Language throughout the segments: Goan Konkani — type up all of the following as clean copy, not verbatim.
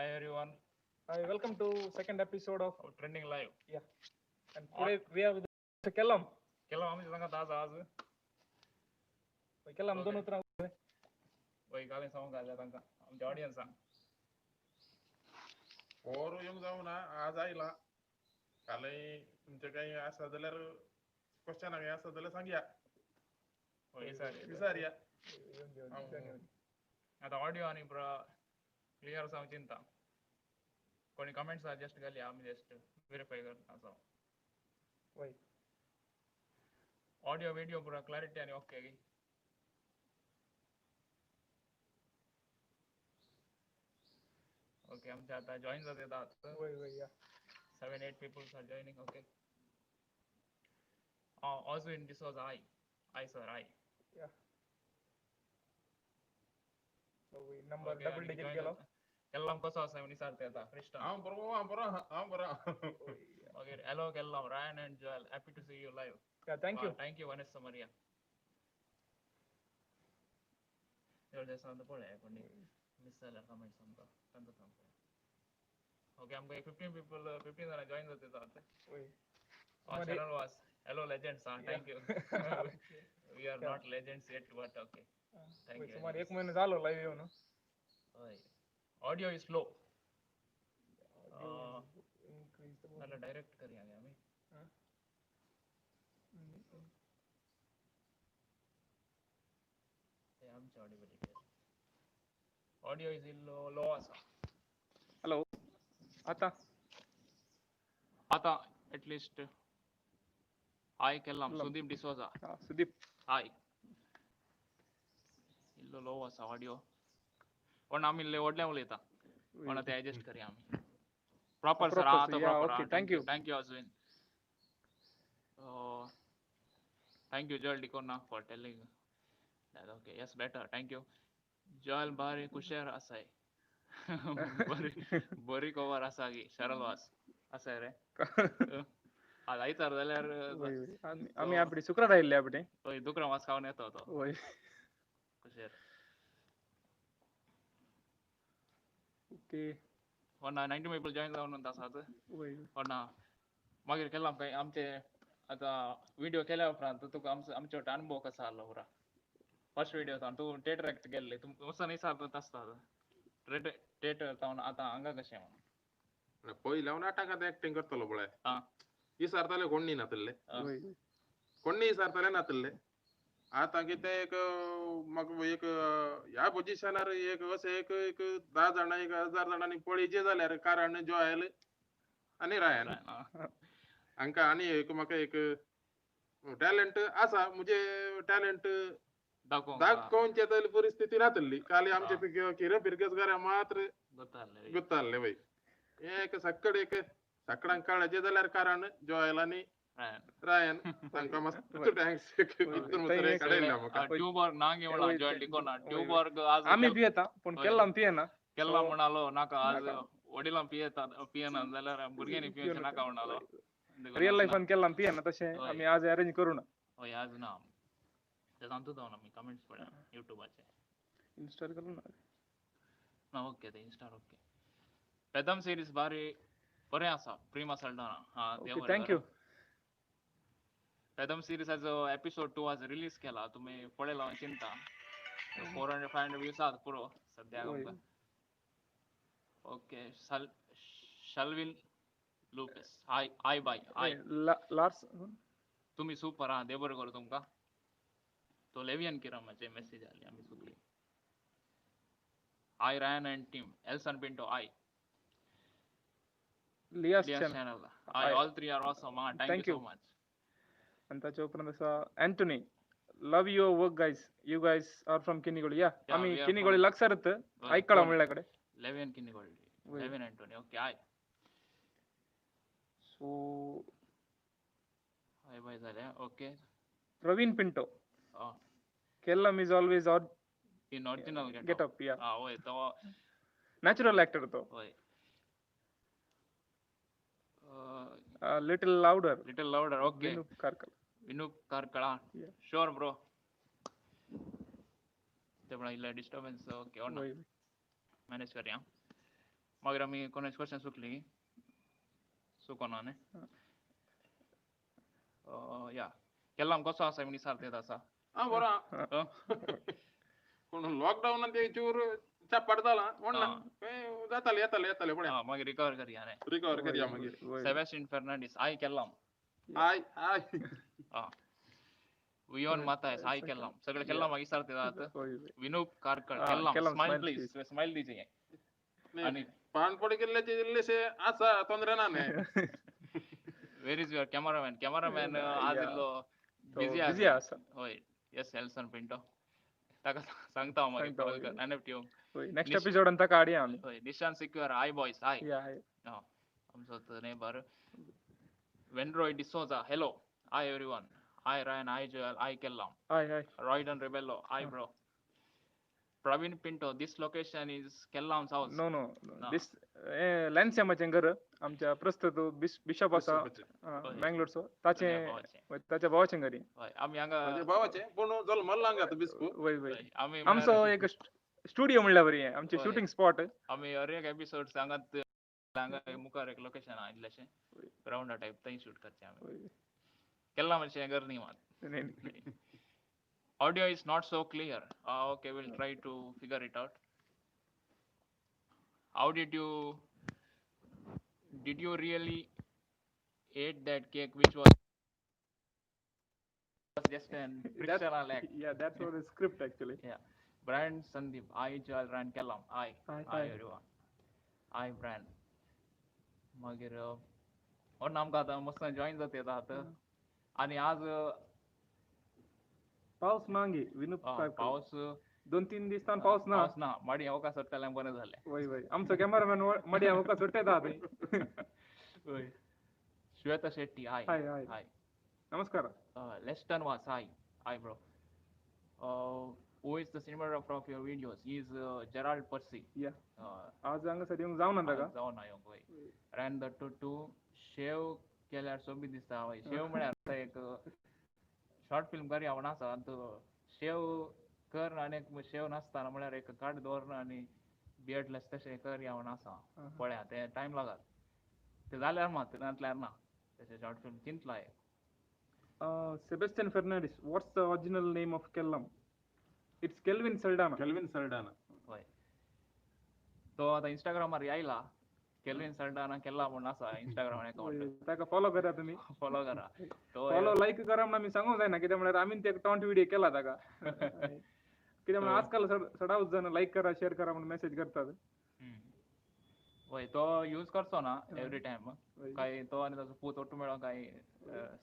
Hi everyone. Hi, welcome to second episode of Trending Live. Yeah. And today we have with Kellam. Kellam आमी सांगत आज आज. Kellam दोन उतरां. वय गाले सांगूंक आयल्या तांकां आमच्या ऑडियन्सांक. पोर येवंक जावना आज आयला. कालय तुमचे काही आसा जाल्यार क्वेश्चन काही आसा जाल्यार सांगया. वय विचारया. आतां ऑडियो आनी पुरा क्लियर आसा हांव चिंता. कोणी कमेंट्स जस्ट घालया आमी जस्ट वेरीफाय करता आसा. वय ऑडियो व्हिडिओ पुरा क्लॅरिटी आनी ओके. ओके आमचे आता जॉईन जात येतात. वय वय या 7-8 people are joining. Okay. Oswin D'Souza, hi. Hi sir, hi. Yeah. So we number double digit गेलो. केल्लम कसो आसा म्हणून विचारता येता क्रिस्टन. हांव बरो हांव बरो हांव बरो. मागीर hello Kellam, Ryan and Joel, happy to see you live. Yeah, thank you. Thank you Vanessa Maria. देसांत पळय कोणी मिस जाल्यार कमेंट्स आमकां तांकां सांग. ओके आमकां 15 पीपल 15 जाणां जॉईन जाता येतात. Cheryl Vaz, hello legends. Thank you. We are not legends yet but okay. Thank you. सुमार एक महिनो जालो लायव्ह येवन. हय ऑडियो is low. नाल्यार डायरेक्ट करया गे आमी. ते आमचे ऑडिबिलिटी ऑडियो is इल्लो लो आसा. हॅलो आतां आतां एटलिस्ट हाय केल्लाम सुदीप डिसोजा. सुदीप हाय. इल्लो लो आसा ऑडियो पण आमी इल्ले व्हडलें उलयता पण ते एडजस्ट करया आमी. प्रॉपर सर आतां proper. Thank you. Thank you Ashwin. Thank you Joel D'Cunha for telling that. Okay yes better. Thank you Joel. बारी कुशेर आसाय. बरी बरी कवर आसा गी शरल वास आसाय रे. आज आयतार जाल्यार आमी आपटी शुक्रार आयिल्ले आपटी. हय दुकरा मास खावन येता तो. वय कुशेर. ओके होना 90 पीपल जॉईन जावन आसात. वय होना मागीर केला काय आमचे आतां व्हिडिओ केल्या उपरांत तुका आमचो आमचे वाटे अनुभव कसो आसलो पुरा फर्स्ट व्हिडिओ जावन तूं थिएटराक गेल्ले तूं वचून विचारत आसता थिएटर जावन आतां हांगा कशें म्हणून. पयलीं हांव नाटकांत एक्टींग करतालो पळय. विचारताले कोण्णी नातल्ले कोण्णी विचारताले नातल्ले. आतां कितें एक म्हाका एक ह्या पोजिशनार एक अशें एक एक 10 जाणां 1000 जाणांनी पळयचें जाल्यार कारण जॉयल आनी रायन हांकां आनी एक म्हाका एक टॅलंट आसा. म्हजें टॅलंट दाखोवचे तसली परिस्थिती नातल्ली. खाली आमचे किरें फिरगेजगारा मात्र गुत्तारले वय. एक सक्कड एक सकडांक काडचें जाल्यार कारण जॉयल आनी रायन तांकां मस्त thanks. ट्यूबॉर्ग नांगे म्हणा जॉयल डिकोना ट्यूबॉर्ग आज आमी पियेता पूण केल्लाम पियेना. केल्ला म्हणालो नाका आज वडिलां पियेता पियेना जाल्यार भुरग्यांनी पिवचें नाका म्हणालो. रियल लायफान केल्लाम पियेना तशें आमी आज अरेंज करूं ना. हय आज ना ते सांगता जावन आमी कमेंट्स पळया युट्यूबाचे इन्स्टॉल करूं ना. ना ओके ते इन्स्टार ओके. पेदम सिरीज बारी बरें आसा प्रिमा सल्डाना. हां thank you. पेदम सिरीजाचो एपिसोड 2 आज रिलीज केला तुमी पळयला हांव चिंता. 400-500 व्यूज आसात पुरो सद्याक आमकां. Okay Shalvin Lopes hi hi bye hi. Lars तुमी सुपर. आहा देव बरें करूं तुमकां. तो लेवियन किरमाचे मेसेज आसली आमी चुकली. Hi Ryan and team. Elson Pinto hi. Lias channel hi. All three are awesome. Thank you so much. आनी ताचे उपरांत आसा Anthony. Love your work guys. You guys are from Kinnigoli. या आमी किन्नीगोळी लागसारच आयकळा म्हणल्या कडेन. Levin Kinnigoli Levin Antony. Okay hi. So hi bye जालें. Okay Praveen Pinto. Kellam is always in original get up. या वय तो नॅचरल एक्टर तो. वय little louder. Little louder. Okay Vinup Karkala. Vinup Karkala. Sure bro. ते पण इल्लें डिस्टर्बन्स ओके मॅनेज करया. मागीर आमी कोणाचे क्वेश्चन सुकली सुकोना न्ही. या केल्लाम कसो आसा म्हण विचारता आसा. आं बरो पूण लॉकडावनान ते चूर चापाट जाला म्हणना जाताले येताले येताले पळय मागीर रिकवर करया न्ही. रिकवर करया मागीर. सेबॅस्टियन फेर्नांडीस हाय केल्लाम. हाय हाय. वियोन मातायस हाय केल्लाम. सगळे केल्लाम मागीर विचारतात. विनूप कारकळ केल्लाम स्मायल प्लीज स्मायल दिवचे. आनी पान पडी केल्ल्याचे इल्लेशे आसा तोंदरे ना न्ही. Where is your cameraman? Cameraman आज इल्लो बिजी आसा. हय येस एल्सन पिंटो ताका सांगता हांव मागीर कॉल कर एनएफटी. नेक्स्ट एपिसोडान ताका हाडया आमी. हय Nishan secure hi boys hi. आमचो neighbour. Venroy D'Souza hello hi everyone. Hi Ryan hi Joel hi Kellam. Hi hi. Roydon Rebello hi bro. Praveen Pinto this location is Kellam's house. No no this लॅन्सियमाचें घर आमच्या प्रस्तुत बिशप आसा मँगलोरचो ताचें ताच्या भावाचें घर. हय आमी हांगा भावाचें पूण जल्मल्लो हांगा बिस्कू. वय वय आमी आमचो एक स्टुडियो म्हणल्यार बरी आमचें शूटिंग स्पॉट. आमी हर एक एपिसोड हांगात हांगा मुखार एक लोकेशन आहा इल्लेशें ग्रावंडा टायप थंय शूट करचें आमी. केल्लां मातशें घर न्ही मात. Audio is not so clear. Okay, we'll try to figure it out. How did you really ate that cake which was just an frictional act? Yeah, that was the script actually. Yeah. Brian Sandeep, I Joel Ryan Kellam. Hi. Hi, hi everyone. Hi Brian. मागीर और आमकां आतां मस्त जॉईन जाता येतात आनी आज पावस ना गे विनूप. पावस 2-3 दिसान पावस ना. पावस ना माडी होका सोडटाले बरें जालें. वय वय आमचो कॅमेरामॅन माडी होका सोडटा. वय श्वेता शेट्टी हाय हाय हाय नमस्कार. Leston Vaz hi hi bro. Who is the cinematographer of your videos? He is Gerald Percy. Yeah. आज हांगासर येवंक जावना ताका. जावना येवंक. वय रॅन the to शेव केल्यार सोबीत दिसता. वय शेव म्हळ्यार एक शॉर्ट फिल्म करया म्हण आसा. शेव कर आनी एक शेव नासतना म्हळ्यार एक कार्ड दवरना आनी बियर्डलेस तशें करया म्हण आसा. पळया तें टायम लागत तें जाल्यार मात नातल्यार ना. तशें शॉर्ट फिल्म चिंतला एक. Sebastian Fernandes, what's the original name of Kellam? It's Kelvin Saldana. Kelvin Saldana. हय तो आतां इंस्टाग्रामार आयला केल्विन सल्डाना केल्ला म्हूण आसा इंस्टाग्राम अकाउंट. ताका फॉलो करा तुमी. फॉलो करा. फॉलो लायक करा म्हूण आमी सांगूंक जायना कित्याक म्हळ्यार आमी ते टॉन्ट व्हिडियो केला ताका. कित्याक म्हळ्यार आजकाल सदांच जाण लायक करा शेअर करा म्हूण मेसेज करतात. हय तो यूज करचो ना एवरी टायम. काय तो आनी ताचो पूत ओट्टू मेळोंक काय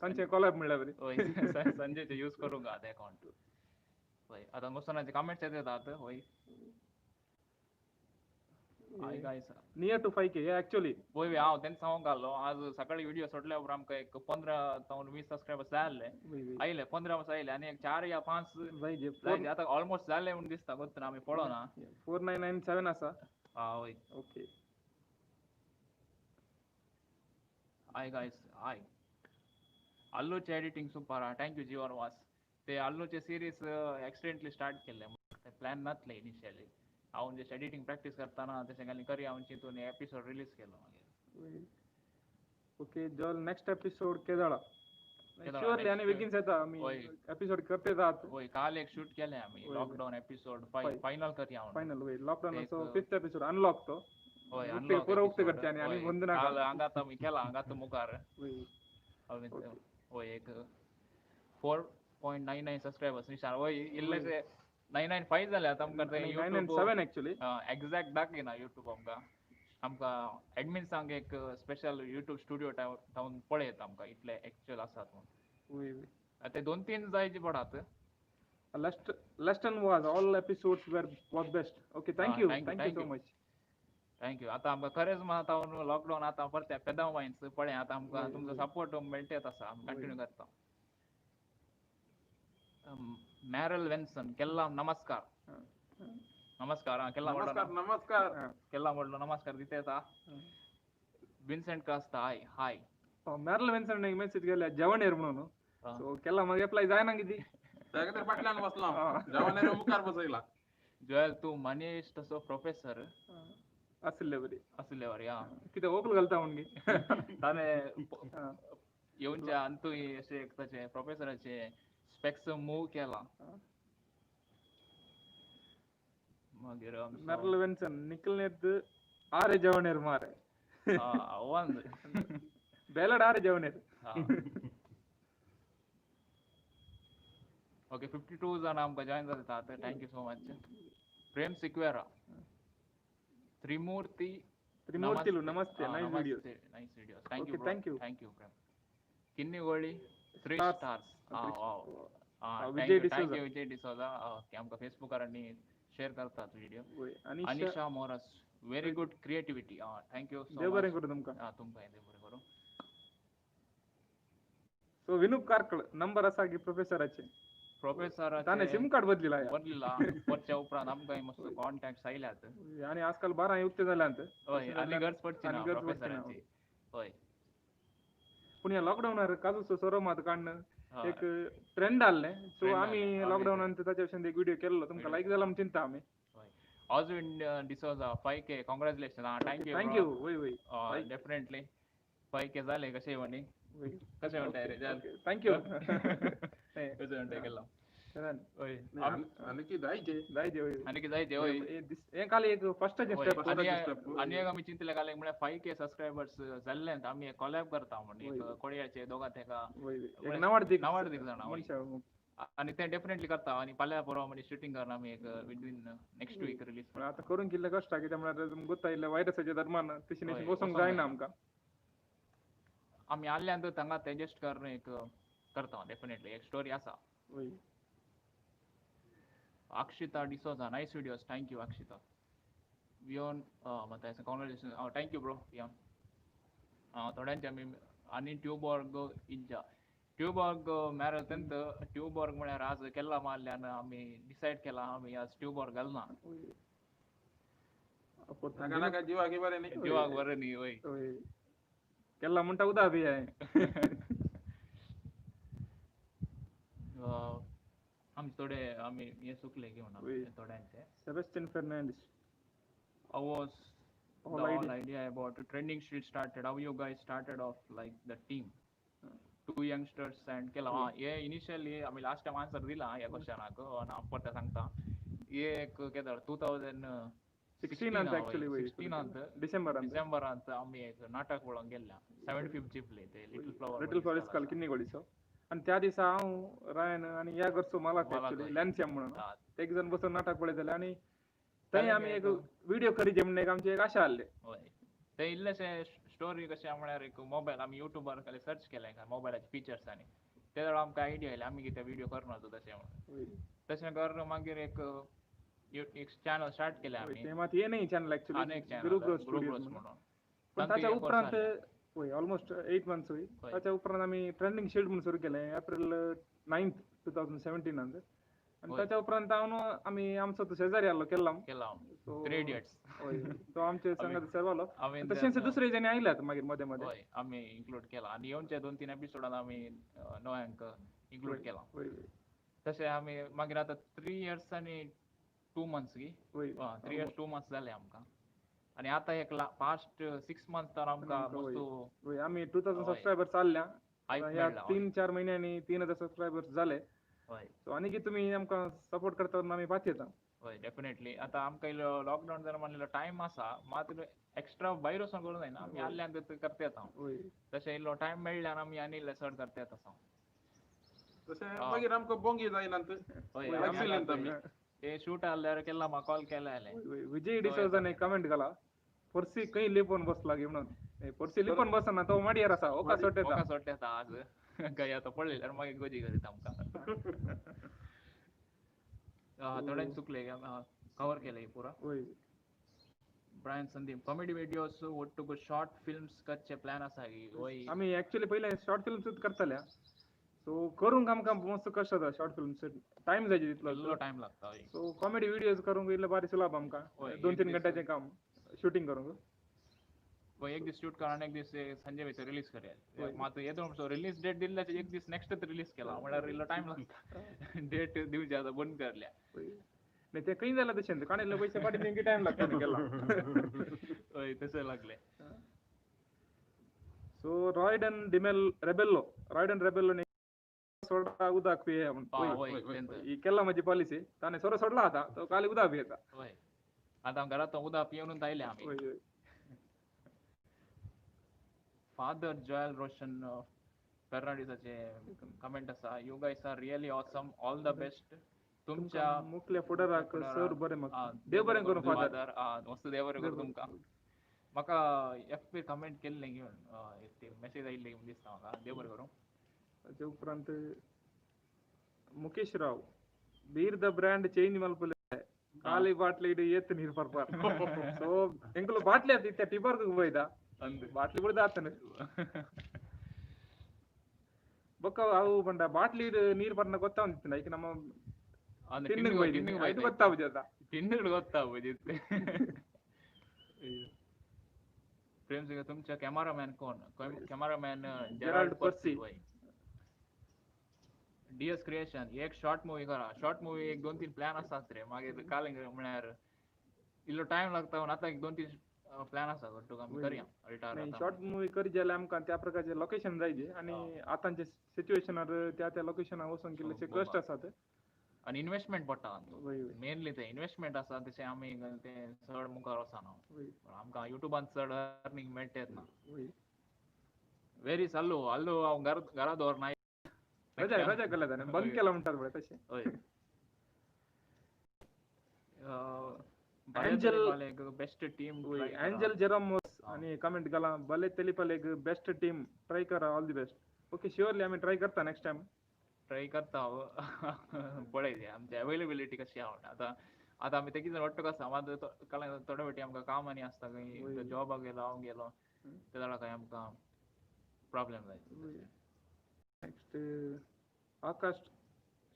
तांचे कॉलॅब म्हणल्यार बरी. हय संजयचे यूज करूंक आतां अकाउंट. हय आतां मस्तानाचे कमेंट्स येतात. हय hi guys near to 5K actually. वय हांव तेन्ना सांगूंक घालो आज सकाळी व्हिडियो सोडल्या उपरांत आमकां एक 15 जावन 20 सबस्क्रायबर्स जाय आसले. आयले 15 वर्सां आयले आनी एक 4 या 5 जायचे आतां ऑलमोस्ट जाले म्हूण दिसता. कोत्त ना आमी पळोवना. 4997 आसा. हय ओके. हाय गायस हाय. अल्लूचे एडिटींग सुपर आहा. Thank you Jeevan वास. ते अल्लूचे सिरीज एक्सिडेंटली स्टार्ट केल्ले ते प्लॅन नासले इनिशियली. हांव जशें एडिटींग प्रॅक्टीस करतना तशें घालून करया म्हूण चिंतून एपिसोड रिलीज केलो मागीर. ओके जॉल नेक्स्ट एपिसोड केदाळा शुअरली आनी बेगीन येता आमी एपिसोड करते जात. वय काल एक शूट केलें आमी लॉकडावन एपिसोड फायनल करया म्हूण. फायनल वय लॉकडावनाचो 5th episode unlock तो. हय अनलॉक पुरो उक्ते करचे आनी आनी बंद नाका. काल हांगा आमी केला हांगा मुखार. वय एक 4.99 सबस्क्रायबर्स निशान. वय इल्लेशे 995 जाले आतां आमकां. ते 997 एक्चुअली एग्जॅक्ट दाखयना युट्यूब आमकां. आमकां एडमिन्सांक एक स्पेशल युट्यूब स्टुडियो टावन पळयता आमकां इतले एक्चुअल आसात म्हूण. आतां 2-3 जायचे पडात. Leston was all episodes were was best. Okay thank you thank you so much. Thank you. आतां आमकां खरेंच आतां लॉकडावन आतां परतें पेदांव वायन्स पळय आतां आमकां तुमचो सपोर्ट मेळटेच आसा. आमी कंटिन्यू करता. मॅरल वेन्सन केल्लाम नमस्कार. नमस्कार केल्ला नमस्कार नमस्कार केल्ला म्हणलो नमस्कार दिता येता. विन्सेंट कास्ता हाय हाय. मॅरल विन्सेंट एक मेसेज केल्या जेवण म्हणून. सो केल्ला मागीर अप्लाय जायना किती ताका तर फाटल्यान बसला जेवण मुखार बसयला. जोएल तूं मनीश तसो प्रोफेसर आसले बरी आसले बरी हा कितें वोकल घालता म्हणून ताणें येवच्या अंतूय अशें एक ताचे प्रोफेसराचे स्पेक्स मूव केला. मागीर मेरल विन्सन निकलनेत आरे जेवणेर मारे बेलड आरे जेवणेर. ओके 52 जण आमकां जॉयन जातात. Thank you so much. Prem Sequeira, Trimurti Trimurtilu namaste. Nice video, nice video. Thank you, thank you, thank you Prem. Kinnigoli 3 stars. Vijay Thank you Vijay D'Souza. Okay आमकां फेसबुकार आनी शेअर करतात video. Anisha Moras, very good creativity. Thank you so देव बरें करूं तुमकां. तुमकां देव बरें करूं. सो विनूप कार्कळ नंबर आसा की प्रोफेसराचे? प्रोफेसराचे ताणें सिम कार्ड बदलिला बदलिला परच्या उपरांत आमकां मस्त कॉन्टॅक्ट आयल्यात आनी आजकाल 12 उक्ते जाल्यात. हय आनी गरज पडची ना प्रोफेसराची. हय पूण ह्या लॉकडावनार काजूचो सोरो मात काडण एक ट्रेंड आसलें. सो आमी लॉकडावनान ताच्या विशीं एक व्हिडिओ केल्लो, तुमकां लायक जाला म्हूण चिंता आमी. Oswin D'Souza 5K congratulation. Thank you, thank you. वय वय डेफिनेटली 5K जाले कशें म्हणी कशें म्हणटाय रे? Thank you. कशें म्हणटाय केला हय आनी जायचे जायचे. हय आनी जायचे. हय हें काल एक फर्स्टाचें स्टेप. आनी एक आमी चिंतलें काल म्हळ्यार 5K सबस्क्रायबर्स जाल्ले आमी कोलॅब करता म्हण एक कोळयाचे दोगां तेका नवाडदीक नवाडदीक जाणा आनी ते डेफिनेटली करता. आनी फाल्यां परवा म्हणजे शुटींग करना आमी एक विदीन नेक्स्ट वीक रिलीज. आतां करूंक इल्लें कश्ट कित्याक म्हळ्यार तुमकां गोत्ता इल्लें व्हायरसाच्या दरम्यान तशें वचोंक जायना आमकां. आमी आल्ल्यान तांगा एडजस्ट करून एक करता डेफिनेटली एक स्टोरी आसा. वय Akshita D'Souza, nice videos. Thank you Akshita. Vion Matthias, congratulation. Thank you bro Vion. थोड्यांचे आमी आनी Tuborg Itza Tuborg marathon Tuborg म्हळ्यार आज केल्ला मारल्यान आमी डिसायड केला आमी आज ट्यूबॉर्ग घालना. नाका जिवाक बरें न्ही, जिवाक बरें न्ही. वय केल्ला म्हणटा उदा बी हांवें. आमी थोडे आमी हे चुकले घेवन थोड्यांचे. Sebastian Fernandes, How was the whole idea about Trending Street started? How you guys started off like the team? Two youngsters and केला. हे इनिशियली आमी लास्ट टायम आन्सर दिला ह्या क्वेश्चनाक आनी हांव परतें सांगता. हे एक कितें 2016 एक्चुअली डिसेंबरांत आमी एक नाटक पळोवंक गेल्ल्या 75 जिपले ते लिटल फ्लॉवर, लिटल फ्लॉवर इस्कॉल किन्नीगोळीचो. आनी त्या दिसा हांव रायन आनी ह्या घरचो मला एक्चुअली लॅन्सियम म्हणून एक जण बसून नाटक पळयताले आनी थंय आमी एक व्हिडिओ करीचे म्हणून एक आमची एक आशा आसली. हय ते इल्लेशे स्टोरी कशें म्हळ्यार एक मोबायल आमी युट्यूबार खाली सर्च केलें मोबायलाचे फिचर्स आनी ते वेळार आमकां आयडिया आयली आमी कितें व्हिडिओ करना तशें म्हणून. तशें करून मागीर एक एक चॅनल स्टार्ट केलें आमी. ते मात हे न्ही चॅनल एक्चुअली गुरू ब्रोस म्हणून. पण ताच्या उपरांत वय ऑलमोस्ट 8 मंथ्स वय ताच्या उपरांत आमी ट्रेंडिंग शील्ड म्हणून सुरू केलें एप्रिल 9 2017 आनी ताच्या उपरांत हांव आमी आमचो तो शेजारी आसलो केल्लाम थ्री इडियट्स, तो आमचे संगात सेवालो. तशेंच दुसरे जणी आयल्यात मागीर मध्ये मध्ये आमी इन्क्लूड केला आनी येवच्या 2-3 एपिसोडान आमी नव्यांक इन्क्लूड केला. तशें आमी मागीर आतां 3 इयर्स आनी 2 मंथ्स की 3 इयर्स 2 मंथ्स जाले आमकां. आनी आतां एक पास्ट 6 मंथ्स तर आमकां मस्त आमी 2000 सबस्क्रायबर्स आसल्या. ह्या 3-4 म्हयन्यांनी 3000 सबस्क्रायबर्स जाले. सो आनी की तुमी आमकां सपोर्ट करता म्हणून आमी पातयेता. हय डेफिनेटली. आतां आमकां इल्लो लॉकडावन जर म्हणलेलो टायम आसा मात एक्स्ट्रा भायर वचोन करूंक जायना आमी आल्ल्यान करता येता. तशें इल्लो टायम मेळ्ळ्यार आमी आनी इल्लें चड करता येता. तशें मागीर आमकां बोंगी जायना. ते शूट आसल्यार केल्ला म्हाका कॉल केला. विजय डिसोजान एक कमेंट घाला, पर्सी खंय लिपोवन बसला गी म्हणून. पर्सी लिपोवन बसना तो माडयेर आसा, ओका सोडटा ओका सोडटा आज काय आतां पळयल्यार मागीर गोजी करीत आमकां. थोड्यांनी चुकले कवर केले पुरा. ब्रायन संदीप, कॉमेडी व्हिडियोज ಒಟ್ಟುಗು ಶಾರ್ಟ್ फिल्म्स करचे प्लॅन आसा की? वय आमी एक्चुअली पयले शॉर्ट फिल्म्स करताले. सो करूंक आमकां मस्त कश्ट जाता. शॉर्ट फिल्म्स टायम जाय तितलो इल्लो टायम लागता. सो कॉमेडी व्हिडियोज करूंक इल्ले बारी सुलभ आमकां, 2-3 घंट्याचें काम शूटिंग करूंक. एक दीस शूट कर आनी एक दीस संजय भितर रिलीज करया. मात येदो रिलीज डेट दिल्ल्याचे एक दीस नेक्स्ट रिलीज केला म्हळ्यार इल्लो टायम लागता. डेट दिवचे आतां बंद करल्या. नाही ते खंय जाल्यार तशें काडिल्ले पयशे फाटीं दिवंक टायम लागता केला. हय तशें लागलें. सो रॉयडन डिमेल रेबेल्लो, रॉयडन रेबेल्लो सोडा उदक पिये म्हूण ही केला म्हजी पॉलिसी. ताणें सोरो सोडला आतां तो खाली उदक पियेता. हय आतां घरांत उदक पिवनूच आयले आमी. फादर जॉयल रोशन फेर्नांडीसाचे कमेंट आसा, you guys are really awesome, all the best. तुमच्या मुखल्या फुडाराक सर बरें मागता, देव बरें करूं फादर. मस्त देव बरें करूं तुमकां. म्हाका एफ बी कमेंट केल्लें घेवन मेसेज आयिल्ली म्हूण दिसता म्हाका, देव बरें करूं. ताचे उपरांत Mukesh Rao, beer the brand change मल्पले खाली बाटली येत नीर परपार. सो ಎಂಕುಲು ಬಾಟ್ಲಿ ಆತ ಇತ್ತೆ ಟಿಬರ್ಗ್ ಪೋಯ್ದ ಬಾಟ್ಲಿ ಕೂಡ ಆತನ ಬೊಕ್ಕ ಅವು ಪಂಡ ಬಾಟ್ಲಿ ನೀರ್ ಪರ್ನ ಗೊತ್ತಾವಂದಿತ್ತು ಐಕ್ ನಮ್ಮ ಟಿನ್ನುಗ್ ಪೋಯ್ದಿನಿ ಐಟ್ ಗೊತ್ತಾವುಜಿ ಅದ ಟಿನ್ನುಗ್ ಗೊತ್ತಾವುಜಿ. ಪ್ರೇಮ್ ಸಿಂಗ್ ತುಮच्या कॅमेरामॅन कोण? Cameraman Gerald Percy. DS creation एक शॉर्ट मूवी करा. शॉर्ट मूवी एक 2-3 प्लॅन आसात रे मागीर काल म्हळ्यार इल्लो टायम लागता आतां एक 2-3 प्लॅन आसा घट्टूक आमी करया. शॉर्ट मूवी करी जाल्यार आमकां त्या प्रकारचे लोकेशन जाय आनी आतांचे सिच्युएशनार त्या त्या लोकेशनार वचून कितलेशे कश्ट आसात आनी इन्वेस्टमेंट पडटा मेनली. ते इन्वेस्टमेंट आसा तशें आमी ते चड मुखार वचना, आमकां युट्यूबान चड अर्निंग मेळटेच ना. वेरी अल्लू अल्लू हांव घरा दवरना, रजा रजा केल्या ताणें बंद केला म्हणटात पळय तशें. हय Angel best team, Angel Jerome आनी कमेंट घाला भले तेलिपालेक बेस्ट टीम ट्राय करा, all the best. Okay surely आमी ट्राय करता नेक्स्ट टायम ट्राय करता. पळय आमची अवेलेबिलिटी कशी आहा आतां. आतां आमी तेगीच वट्टूक आसा मात थोडे फावटी आमकां काम आनी आसता, खंय जॉबाक गेलो हांव गेलो ते जाल्यार कांय आमकां प्रॉब्लेम जायत. Next Akash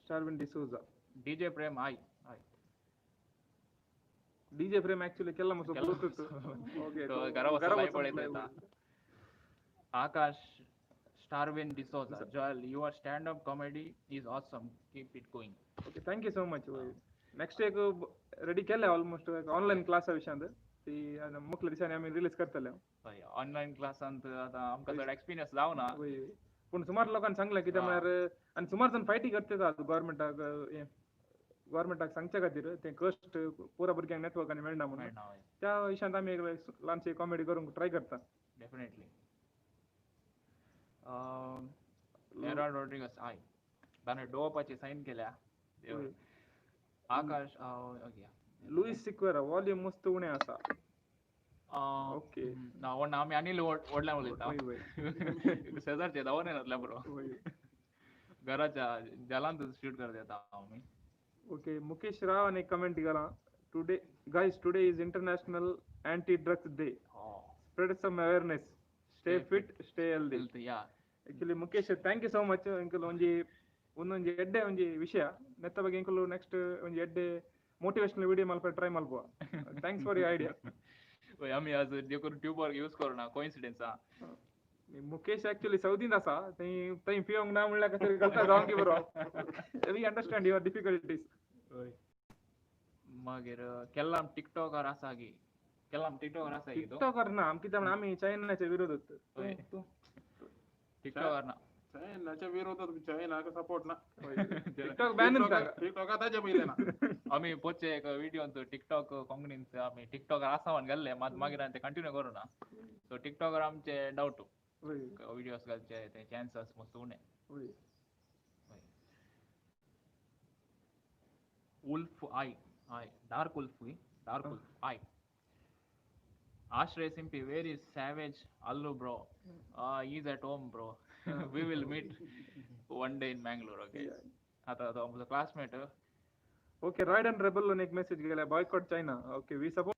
Sharvin D'Souza, DJ Prem hi hi. DJ Prem actually केला मसो ಗೊತ್ತಿತ್ತು. ಓಕೆ ಗರವ Akash Starvin D'Souza, Joel your stand up comedy is awesome, keep it going. Okay thank you so much. Next एक रेडी केले ऑलमोस्ट ऑनलाइन क्लास विशयांत ती मुखल्या दिसांनी आमी रिलीज करतले. हय ऑनलाइन क्लासांत आतां आमकां चड एक्सपिरियन्स जावना पूण सुमार लोकांनी सांगलें कित्याक म्हळ्यार आनी सुमार जाण फायटी करतात गव्हर्मेंटाक गव्हर्मेंटाक सांगच्या खातीर ते कश्ट पुरा भुरग्यांक नेटवर्क आनी मेळना म्हणून. त्या विशयांत आमी ल्हानशी कॉमेडी करूंक ट्राय करता. डेफिनेटली. एरॉल्ड रॉड्रिगस हाय, ताणें डोवपाची सायन केल्या. आकाश ओके. लुईस सिक्वेरा वॉल्यूम मस्त उणें आसा. ओके ना व्हडना आमी आनी व्हडल्यान उलयता, शेजारचे दवाखान्यात जातल्या बरो घराच्या जालांत शूट करत येता आमी. ओके मुकेश राव आनी कमेंट घाला, today guys today is international anti drugs day, spread some awareness, stay fit stay healthy. Yeah actually Mukesh thank you so much. ಎಂಕುಲು ಒಂಜಿ ಒಂದೊಂಜಿ ಎಡ್ಡೆ ಒಂಜಿ ವಿಷಯ ನೆತ್ತ ಬಗ್ಗೆ ಎಂಕುಲು ನೆಕ್ಸ್ಟ್ ಒಂಜಿ ಎಡ್ಡೆ ಮೋಟಿವೇಶನಲ್ ವಿಡಿಯೋ ಮಲ್ಪ ಟ್ರೈ ಮಲ್ಪುವ. Thanks for your idea. आमी आज देखून ट्यूबर यूज करूना कोइन्सिडेंस. मुकेश एक्चुअली सौदींत आसा, थंय थंय पिवंक ना म्हणल्यार कशें करता जावंक की बरो. We understand your difficulties. मागीर केल्लाम टिकटॉकर आसा की? केल्लाम टिकटॉकर आसा की? टिकटॉकर ना आम कित्याक म्हणल्यार आमी चायनाच्या विरोधात. टिकटॉकर ना, चायनाच्या विरोधात, चायनाक सपोर्ट ना. टिकटॉक बॅन टिकटॉक ताजे पयले ना. आमी पोचे एक व्हिडियोंत टिकटॉक कोंकणींत आमी टिकटॉकर आसा म्हण घाल्ले, मात मागीर ते कंटिन्यू करूं ना. सो टिकटॉकर आमचे डावट व्हिडियोज घालचे ते चान्सस मस्त उणे. Wolf I I dark wolf dark wolf I Ashray Simpi where is savage Allu bro, is at home bro, we will meet one day in Mangalore. Okay आता तो आमचो क्लासमेट. ओके रायडन रेबल एक मेसेज गेला, boycott China. Okay we support.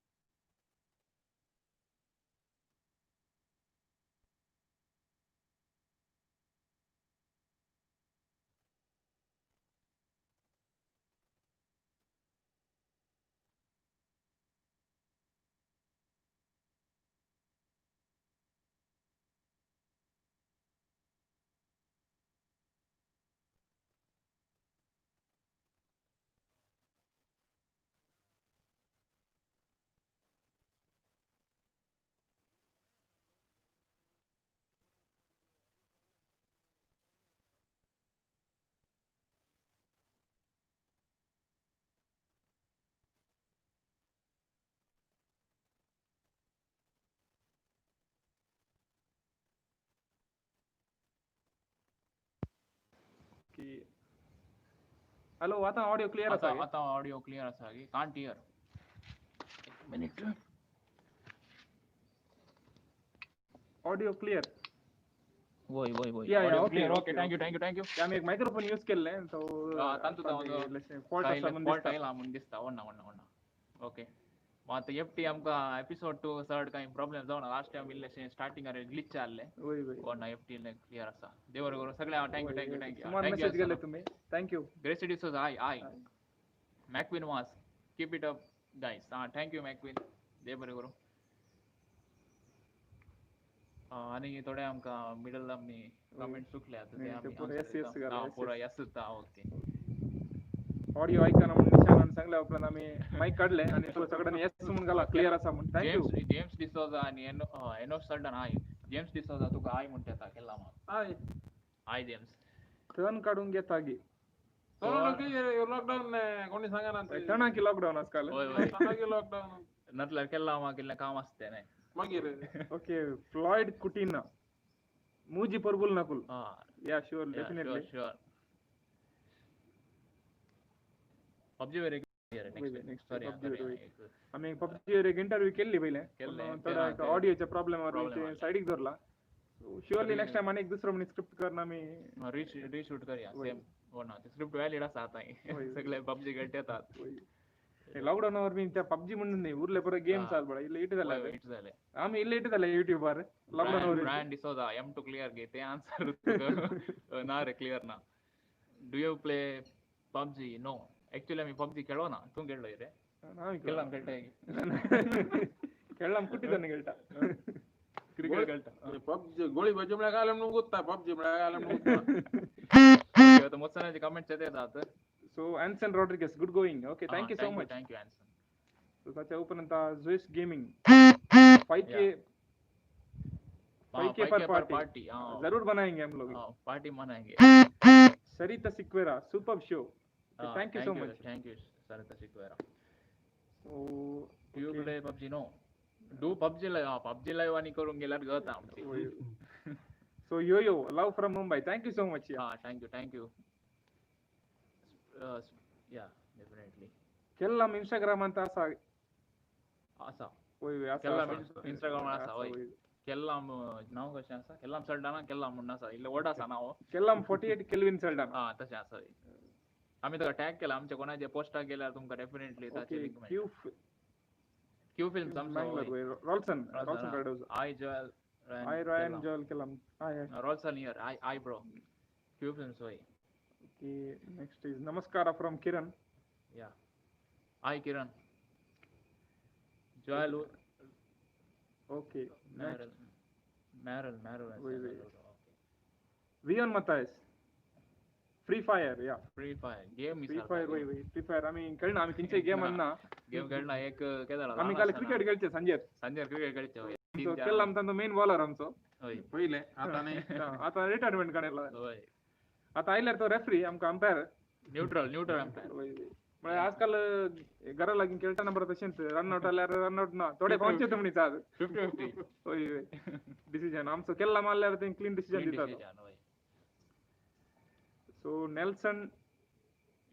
Hello, आतां ऑडियो क्लियर आसा? आतां ऑडियो क्लियर आसा की कांट here. एक मिनिट. Audio clear? वय वय वय. Yeah, audio okay, clear. Okay, okay, thank you, thank you, thank you. आमी एक मायक्रोफोन यूज केल्ले, सो तांतू फॉल्ट आसा म्हूण फॉल्ट दिसता. आयला म्हूण दिसता. वण्णा वण्णा वण्णा. ओके, आतां एफटी आमकां एपिसोड 2 चड कांय प्रॉब्लेम जावना. लास्ट टायम इल्लेशें स्टार्टिंगार ग्लिच आहले. वय वय. वण्णा, एफटी क्लियर आसा. देव बरें करूं सगळ्यांक. Thank you, thank you, thank you. सुमार मेसेज गेले तुमी, thank you. Gracy D'Souza, hi hi. Macwin Vaz, keep it up guys. Ah, thank you Macwin, देव बरें करूं. आनी थोडे आमकां मिडल आमी कमेंट चुकले आतां ते आमी पुरो answer yes yes दिता. घाला, आं, yes, पुरो yes. Yes. Okay. Audio आयकना म्हूण निशानान सांगल्या उपरांत आमी मायक काडले आनी तो सगळ्यांनी येस म्हूण घाला, क्लियर आसा म्हूण. Thank you. James James D'Souza आनी एनो एनोश सल्डन, हाय जेम्स डिसोजा, तुका हाय म्हणटा येता केला म्हाका. हाय. हाय जेम्स. टर्न काडूंक घेता गी? लॉकडाऊन कोणी सांगना. तणाकी लॉकडाऊन आजकाल. वय वय. लॉकडाऊन. नातल्यार केला म्हाका इल्लें काम आसतें न्ही. मागीर. ओके, फ्लॉयड कुटिना, मूजी परबुल नकुल. Yeah sure, definitely. Sure. PUBG very वय, next. Next sorry. PUBG वयर. आमी पबजी एक इंटरव्यू केल्ली पयलें. केल्ले, पूण थोडो ऑडियोचे प्रॉब्लेम problem आसले. सायडीक धरला. शुअरली नेक्स्ट टायम आनी एक दुसरो म्हणून स्क्रिप्ट करून आमी रिशूट करया. वय. सेम ना, स्क्रिप्ट व्हॅलिड आसा आतां. वय. सगळे पबजी खेळटा येतात. लॉकडाऊन बी त्या पबजी म्हणून न्ही उरले, पुरो गेम्स आसा पळय, इल्ले हिट जाले. हिट जाले. आमी इल्ले हिट जाले युट्यूबार lockdown. Brian D'Souza, M 2 clear गे? ते आन्सर ना रे, क्लियर ना. Do you play PUBG? No, actually आमी पबजी खेळो ना. तूं खेळलो रे? केला खेळटाय. खेळला, कुट्टी जाण खेळटा. क्रिकेट खेळटा. पबजी गोळी भाजी म्हळ्यार घाले म्हणून गुत्ता, पबजी म्हळ्यार घाले म्हणून गुत्ता. आतां मोत्सनाचे कमेंट्स येतात. So Anson Rodrigues, good going. Okay, thank you so much. Thank you Anson. So ताच्या उपरांत जुएस गेमिंग, 5K, 5K पर पार्टी. पार्टी. जरूर बनाएंगे हम लोग. पार्टी मनाएंगे. Sarita Sequeira, super show, thank you so much. Thank you Sarita Sequeira. So do you play PUBG? No. Do PUBG live? हा, पबजी लाईव्ह आणि करून गेल्यार गत आमची. So yo yo love from Mumbai, thank you so much. हा, thank you, thank you. Yeah, definitely. केल्लाम इंस्टाग्राम ಅಂತ आसा? आसा. वय वय, आसा. केल्लाम आसा. इंस्टाग्राम आसा, वय. वय. केल्लाम नांव कशें आसा? केल्लाम सल्डाना, केल्लाम म्हूण आसा, इल्लें व्हड आसा नांव. केल्लाम 48 केल्विन सल्डाना. हा, तशें आसा. आमी ताका टॅग केला आमच्या कोणाच्या पोस्टाक गेल्यार तुमकां डेफिनेटली ताचे लिंक मेळटा. क्यू क्यू फिल्म्स आमचो. मँगलोर, वय. Rolson, Rolson Cardozo. Hi Joel. Hi Ryan Joel Kellam, hi hi. Rolson here. Hi hi bro. Q films, वय. Okay, next is नमस्कार from Kiran. Yeah, hi Kiran. Joel. Okay. Meryl Meryl Meryl. वय, वय. वियन मतायस, फ्री फायर, या. Free fire game. Free fire, वय वय, फ्री फायर आमी खेळना, आमी खंयचे गेम अन्ना. गेम खेळना एक केदाला. आमी काल क्रिकेट खेळचे संजय. संजय क्रिकेट खेळचे, वय. सो केल्लाम तांचो मेन बॉलर आमचो. वय. पयलें, आतां न्ही. आतां रिटायरमेंट काडला. वय. आतां आयल्यार तो रेफ्री आमकां, अंपायर. Neutral, neutral umpire. वय वय, म्हळ्यार आजकाल घरा लागीं खेळटाना बरो तशेंच रन आउट जाल्यार रन आउट ना, थोडे पावचे तुमणी आज. 50-50. वय वय, डिसिजन आमचो केल्ला मारल्यार ते क्लीन डिसिजन दितात. वय. सो Nelson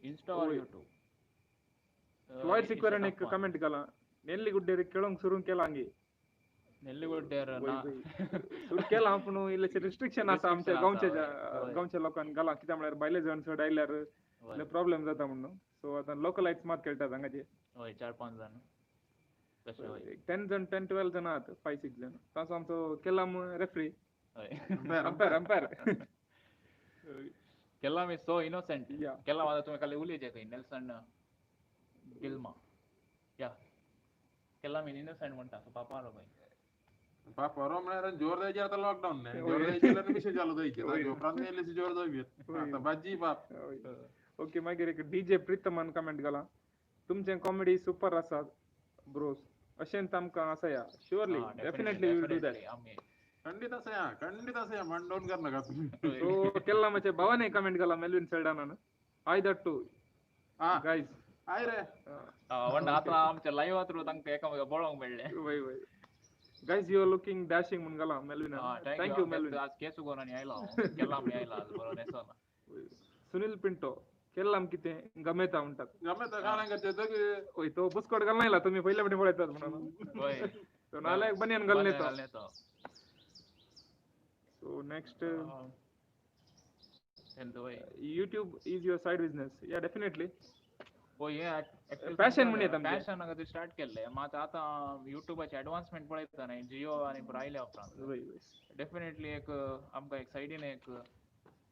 Insta or वय. यूट्यूब? फ्लॉयड सिक्वेरान एक कमेंट घाला, नेल्ली गुड्डेर खेळोंक सुरू केला हांगी. नेल्ली गुड्डेर वय ना. वय, सुरू केला पूण इल्लेशें रिस्ट्रिक्शन आसा आमच्या Restriction गांवच्या आसा, वय, वय. गांवच्या लोकांक घाला, कित्याक म्हळ्यार भायले जण चड आयल्यार वय. प्रॉब्लेम जाता म्हणून. सो आतां लोकलायट्स मात खेळटात हांगाचे. वय, चार पांच जाण तशें, वय. 10 जण, 10 12 जण आहात, 5 6 जण. ताचो आमचो केल्लाम रेफ्री. वय. Umpire, umpire. Kellam is so innocent. या. केल्लाम आतां तुवें काल उलयचे खंय नेल्सन गिल्मा. या, केल्लाम is innocent म्हणटा, सो पापारो खंय. पापारो म्हळ्यार जोर द्यायचे. आता लॉकडाऊन नाही, जोर द्यायचे विषय चालू द्यायचे उपरांत इल्लेशे जोर जावये आता भाजी बाप. ओके, मागीर एक डीजे प्रितमान कमेंट घाला, तुमचें कॉमेडी सुपर आसा ब्रोस, अशेंच आमकां आसा. या, surely, definitely will do that. आमी खंडीत आसा या, खंडीत आसा या, मांडोवन कर नाका तुम्ही. सो केल्लामाचे भवाने कमेंट घाला, मेल्विन सेल्डानान, हाय that to हा. गायज. हाय रे. वण आतां आमच्या लायव्हा थ्रू तांकां एकामेका पळोवंक मेळ्ळें. वय वय, guys, you are looking dashing म्हूण घाला Melvin. Thank you Melvin. आज केस उगोवन आनी आयलो हांव, केल्लाम आयला आज बरो न्हेसोन. सुनील पिंटो केल्लाम कितें गमेता म्हणटात. गमेता काळांक वय तो बुस्कोट घालना येयला तुमी पयले फावटी पळयतात म्हणून. वय तो नाल्यार बनियन घालून येता. So next YouTube is your side business. Yeah definitely. हे पॅशन म्हण येता पॅशन खातीर स्टार्ट केल्ले. मात आतां युट्यूबाचे एडवान्समेंट पळयता न्ही, जियो आनी आयल्या उपरांत डेफिनेटली एक आमकां एक सायडीन एक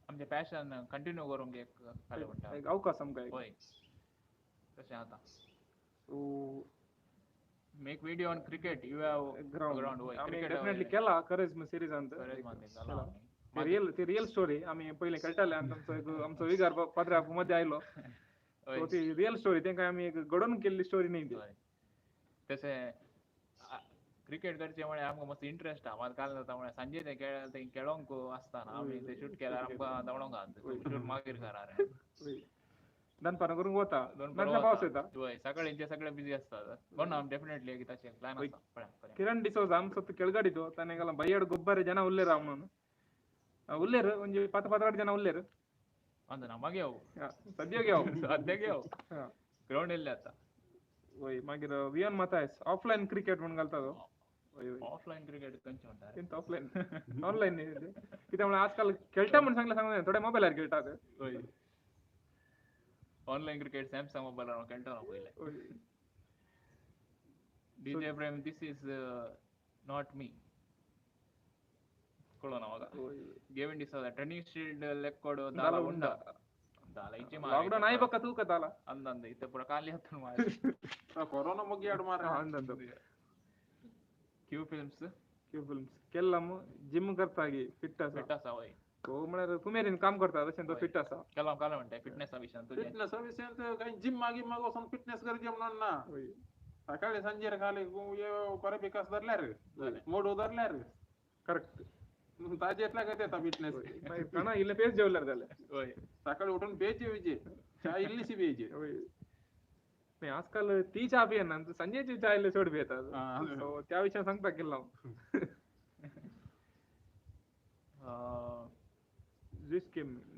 आमचें पॅशन कंटिन्यू करूंक एक जालें म्हणटा, एक अवकाश आमकां. हय तशें आतां. So make video on cricket you have ground. वय आमी डेफिनेटली केला करिज्मा सिरिजांत. रियल ती रियल स्टोरी आमी पयलीं खेळटाले आनी आमचो एक आमचो विगार पाद्रा मदें आयलो. सो ती रियल स्टोरी, तेंका आमी एक घडोवन केल्ली स्टोरी न्ही ती. तशें क्रिकेट करचें म्हळ्यार आमकां मस्त इंट्रस्ट आहा. मात काल जाता म्हळ्यार सांजे ते खेळ ते खेळोंक आसतना आमी ते शूट केल्यार आमकां धांवडोंक आहा, शूट मागीर करा रे. दनपारां करूंक वता, नाजाल्यार पावस येता. हय सकाळींचे सगळे बिजी आसतात. पण आमी डेफिनेटली एक तशें प्लॅन आसा. ಕಿರಣ್ ಡಿಸೋಜ ಆಮ್ ಸೊತ್ತು ಕೆಳಗಡಿತು ತನೆಗಲ ಬೈಯಡ್ ಗೊಬ್ಬರ ಜನ ಉಲ್ಲೇರ ಅವನು ಉಲ್ಲೇರು ಒಂಜಿ ಪತ್ತ ಪತ್ರಾಡ್ ಜನ ಉಲ್ಲೇರು ಅಂದ ನಮಗೆ ಅವು ಸದ್ಯಕ್ಕೆ ಅವು ಸದ್ಯಕ್ಕೆ ಅವು ಗ್ರೌಂಡ್ ಇಲ್ಲ ಅತ್ತ. ಓಯ್ ಮಾಗಿರ ವಿಯನ್ ಮತಾಯಸ್ ಆಫ್ಲೈನ್ ಕ್ರಿಕೆಟ್ ಮಣ್ ಕಲ್ತದು. ಆಫ್ಲೈನ್ ಕ್ರಿಕೆಟ್ ಕಂಚ ಉಂಟಾರೆ ಎಂತ ಆಫ್ಲೈನ್ ಆನ್ಲೈನ್ कित्याक म्हळ्यार आजकाल खेळटा म्हण सांगले सांगले थोडे मोबायलार खेळटात. ऑनलायन क्रिकेट सॅमसंग मोबायलार खेळटा पयले. DJ Prem this is not me कळना म्हाका. गेविन डिसोजा ट्रेनिंग शील्ड ಲೆಕ್ಕೊಡು ದಾಲ ಉಂಡ ದಾಲ ಇಚ್ಚೆ ಲಾಕ್ಡೌನ್ ಆಯಿ ಬೊಕ್ಕ ತೂಕ ದಾಲ ಅಂದಂದ ಇತ್ತೆ ಪೂರ ಖಾಲಿ ಆತುಂಡು ಮಾರ್ರೆ. ಕೊರೋನಾ ಮುಗಿಯಾಡು ಮಾರ್ರೆ. ಅಂದಂದ ಕ್ಯೂ ಫಿಲ್ಮ್ಸ್ ಕ್ಯೂ ಫಿಲ್ಮ್ಸ್ ಕೆಲ್ಲಮ್ ಜಿಮ್ करतागी फिट आसा. फिट आसा वय. तो म्हळ्यार तुमेरेन काम करता तशें तो फिट आसा. केलाम काल म्हणटा फिटनेसा विशयान तुजें. फिटनेसा विशयान काय जिम मागीर मागो वचोन फिटनेस गरजे म्हणून ना. सकाळी सांजेर खाली बरे विकास धरल्यार मोड धरल्यार करेक्ट ताजे येतल्या काय येता फिटनेस. काना इल्ले पेज जेवल्यार जालें. वय सकाळी उठून पेज जेवची, च्या इल्लीशी पियेची. वय नाही आजकाल ती च्या पियेना, संजेची च्या इल्ली चड पियेतात. सो त्या विशयान सांगता केल्लो हांव.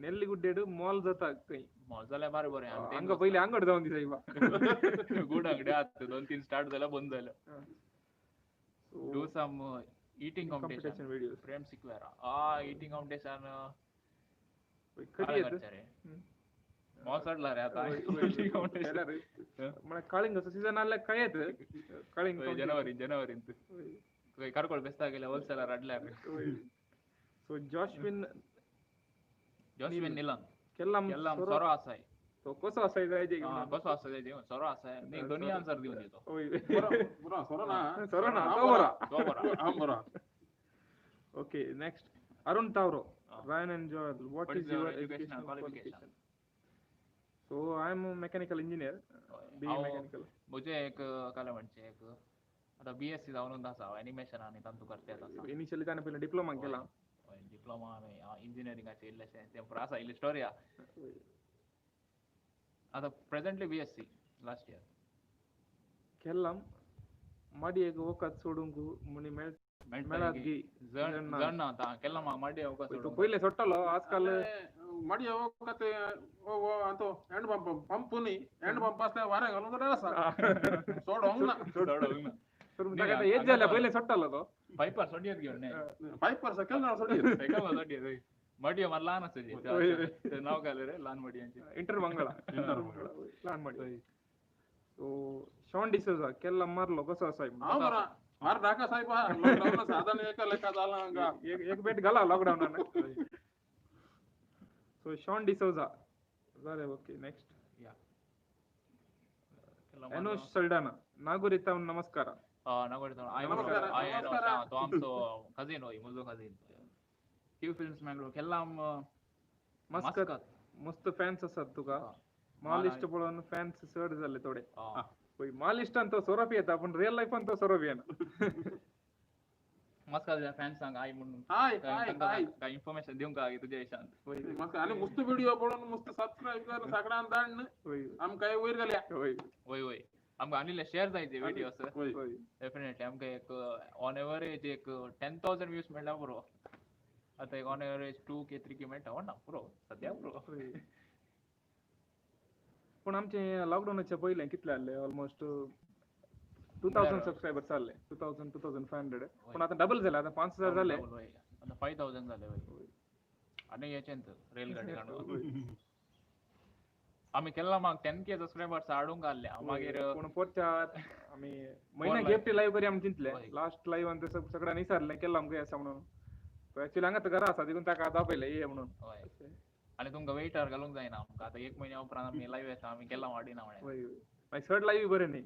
नेल्लीगुड्डेड मॉल जाता खंय. मॉल जाल्यार बारे बरें. हांगा पयलीं आंगड जावन दिसाय बा. गुड आंगडे आतां 2-3 स्टार्ट जाल्यार बंद जालें. Do some eating competition videos. Prem Sequeira ah eating competition खरी येत मॉल चडला रे आतां इटिंग कॉम्पिटिशन. म्हळ्यार काळिंगाचो सीजन आसल्यार काय येत काळिंग जनवरी जनवरींत कारकोळ बेस्ता गेल्या होलसेलर हाडल्यार. सो जॉशविन जॉशविन निलन केल्लाम केल्लाम सोरो आसाय. तो कसो आसाय जाय जे कसो आसाय जाय सोरो आसाय न्ही दोनी आन्सर दिवन दितो. बरो सोरो ना सोरो ना तो बरो तो बरो हांव बरो. Okay next Arun Tavro Ryan and Joel what is your educational qualification. So I am mechanical engineer, B mechanical. म्हजें एक काय म्हणचें एक आतां बी एस सी जावन आसा एनिमेशन आनी तांतू करते आसा. इनिशियली ताणें पयलीं डिप्लोमा केला. डिप्लोमा आमी इंजिनियरिंगाचें इल्लेशें तें पुरो आसा इल्ली स्टोरी आहा. आतां presently B S C last year. केल्लाम माडयेक वखद सोडूंक म्हणी मेळत गी जण आतां केल्लाम माडये वखद सोडूंक पयलें सोडटालो. आजकाल माडये वखद तो हँड पंप पंप न्ही हँड पंप आसल्यार वारें घालून जाल्यार आसा सोडोंक ना सोडोंक ना. ताका हेच जाल्यार पयलें सोडटालो तो पायपार सोडयत घेवन न्ही पायपार सकयल ना सोडयत सकयल ना सोडयत. मडयो मात ल्हान आसा ते नांव घालें रे ल्हान मडयांचें. इंटर मंगळा इंटर मंगळा ल्हान मडयो. सो शॉन डिसोजा केल्ला मारलो कसो आसा. हांव बरो मार धाका साहेब लॉकडाऊन साधन एका लेखा जाला हांगा एक बेट घाला लॉकडाऊनान. सो शॉन डिसोजा जालें. ओके नेक्स्ट या एनोश सल्डाना नागूर इतावन नमस्कार. नागूर इतावन I तो आमचो कजीन होय म्हजो कजीन. क्यू फिल्म्स मँगलोर केल्लाम मस्कत मस्त फॅन्स आसात तुका. मालिश्ट पळोवन फॅन्स चड जाले थोडे. पळय मालिश्टान तो सोरो पियेता पूण रियल लायफान तो सोरो पियेना. मस्कत फॅन्सांक हाय म्हणून हाय हाय हाय काय इन्फॉर्मेशन दिवंक काय तुज्या विशयान. मस्त आनी मस्त व्हिडिओ पळोवन मस्त सबस्क्रायब कर सगळ्यांक धाड आमकां वयर गेल्या. वय वय वय आमकां आनी शेअर जायचे व्हिडियोज. वय डेफिनेटली आमकां एक ऑन एवरेज एक 10,000 व्यूज मेळ्ळ्यार पुरो. आतां एक ऑन एवरेज 2K 3K मेळटा ना पुरो सद्या पुरो. पूण आमचे लॉकडावनाच्या पयलें कितले आहले ऑलमोस्ट 2000 सबस्क्रायबर्स आहले, 2000 2500. पूण आतां डबल जाले, आतां 5000 जाले. आतां 5000 जाले. आनी हेचेंत रेलगाडी काडून आमी केल्ला माग 10K subscribers हाडूंक आहले. मागीर पूण पोरच्या आमी म्हयन्याक एकटी लायव्ह करी आमी चिंतले. लास्ट लायव्ह आनी सगळ्यांनी विचारलें केल्ला आमकां आसा म्हणून. एक्चुअली हांगा घरा आसा देखून ताका दाखयलें ये म्हणून. आनी तुमकां वेटर घालूंक जायना आमकां. आतां एक म्हयन्या उपरांत आमी लायव्ह येता, आमी केल्ला वाडिना म्हळ्यार. मागीर चड लायव्ह बरें न्ही.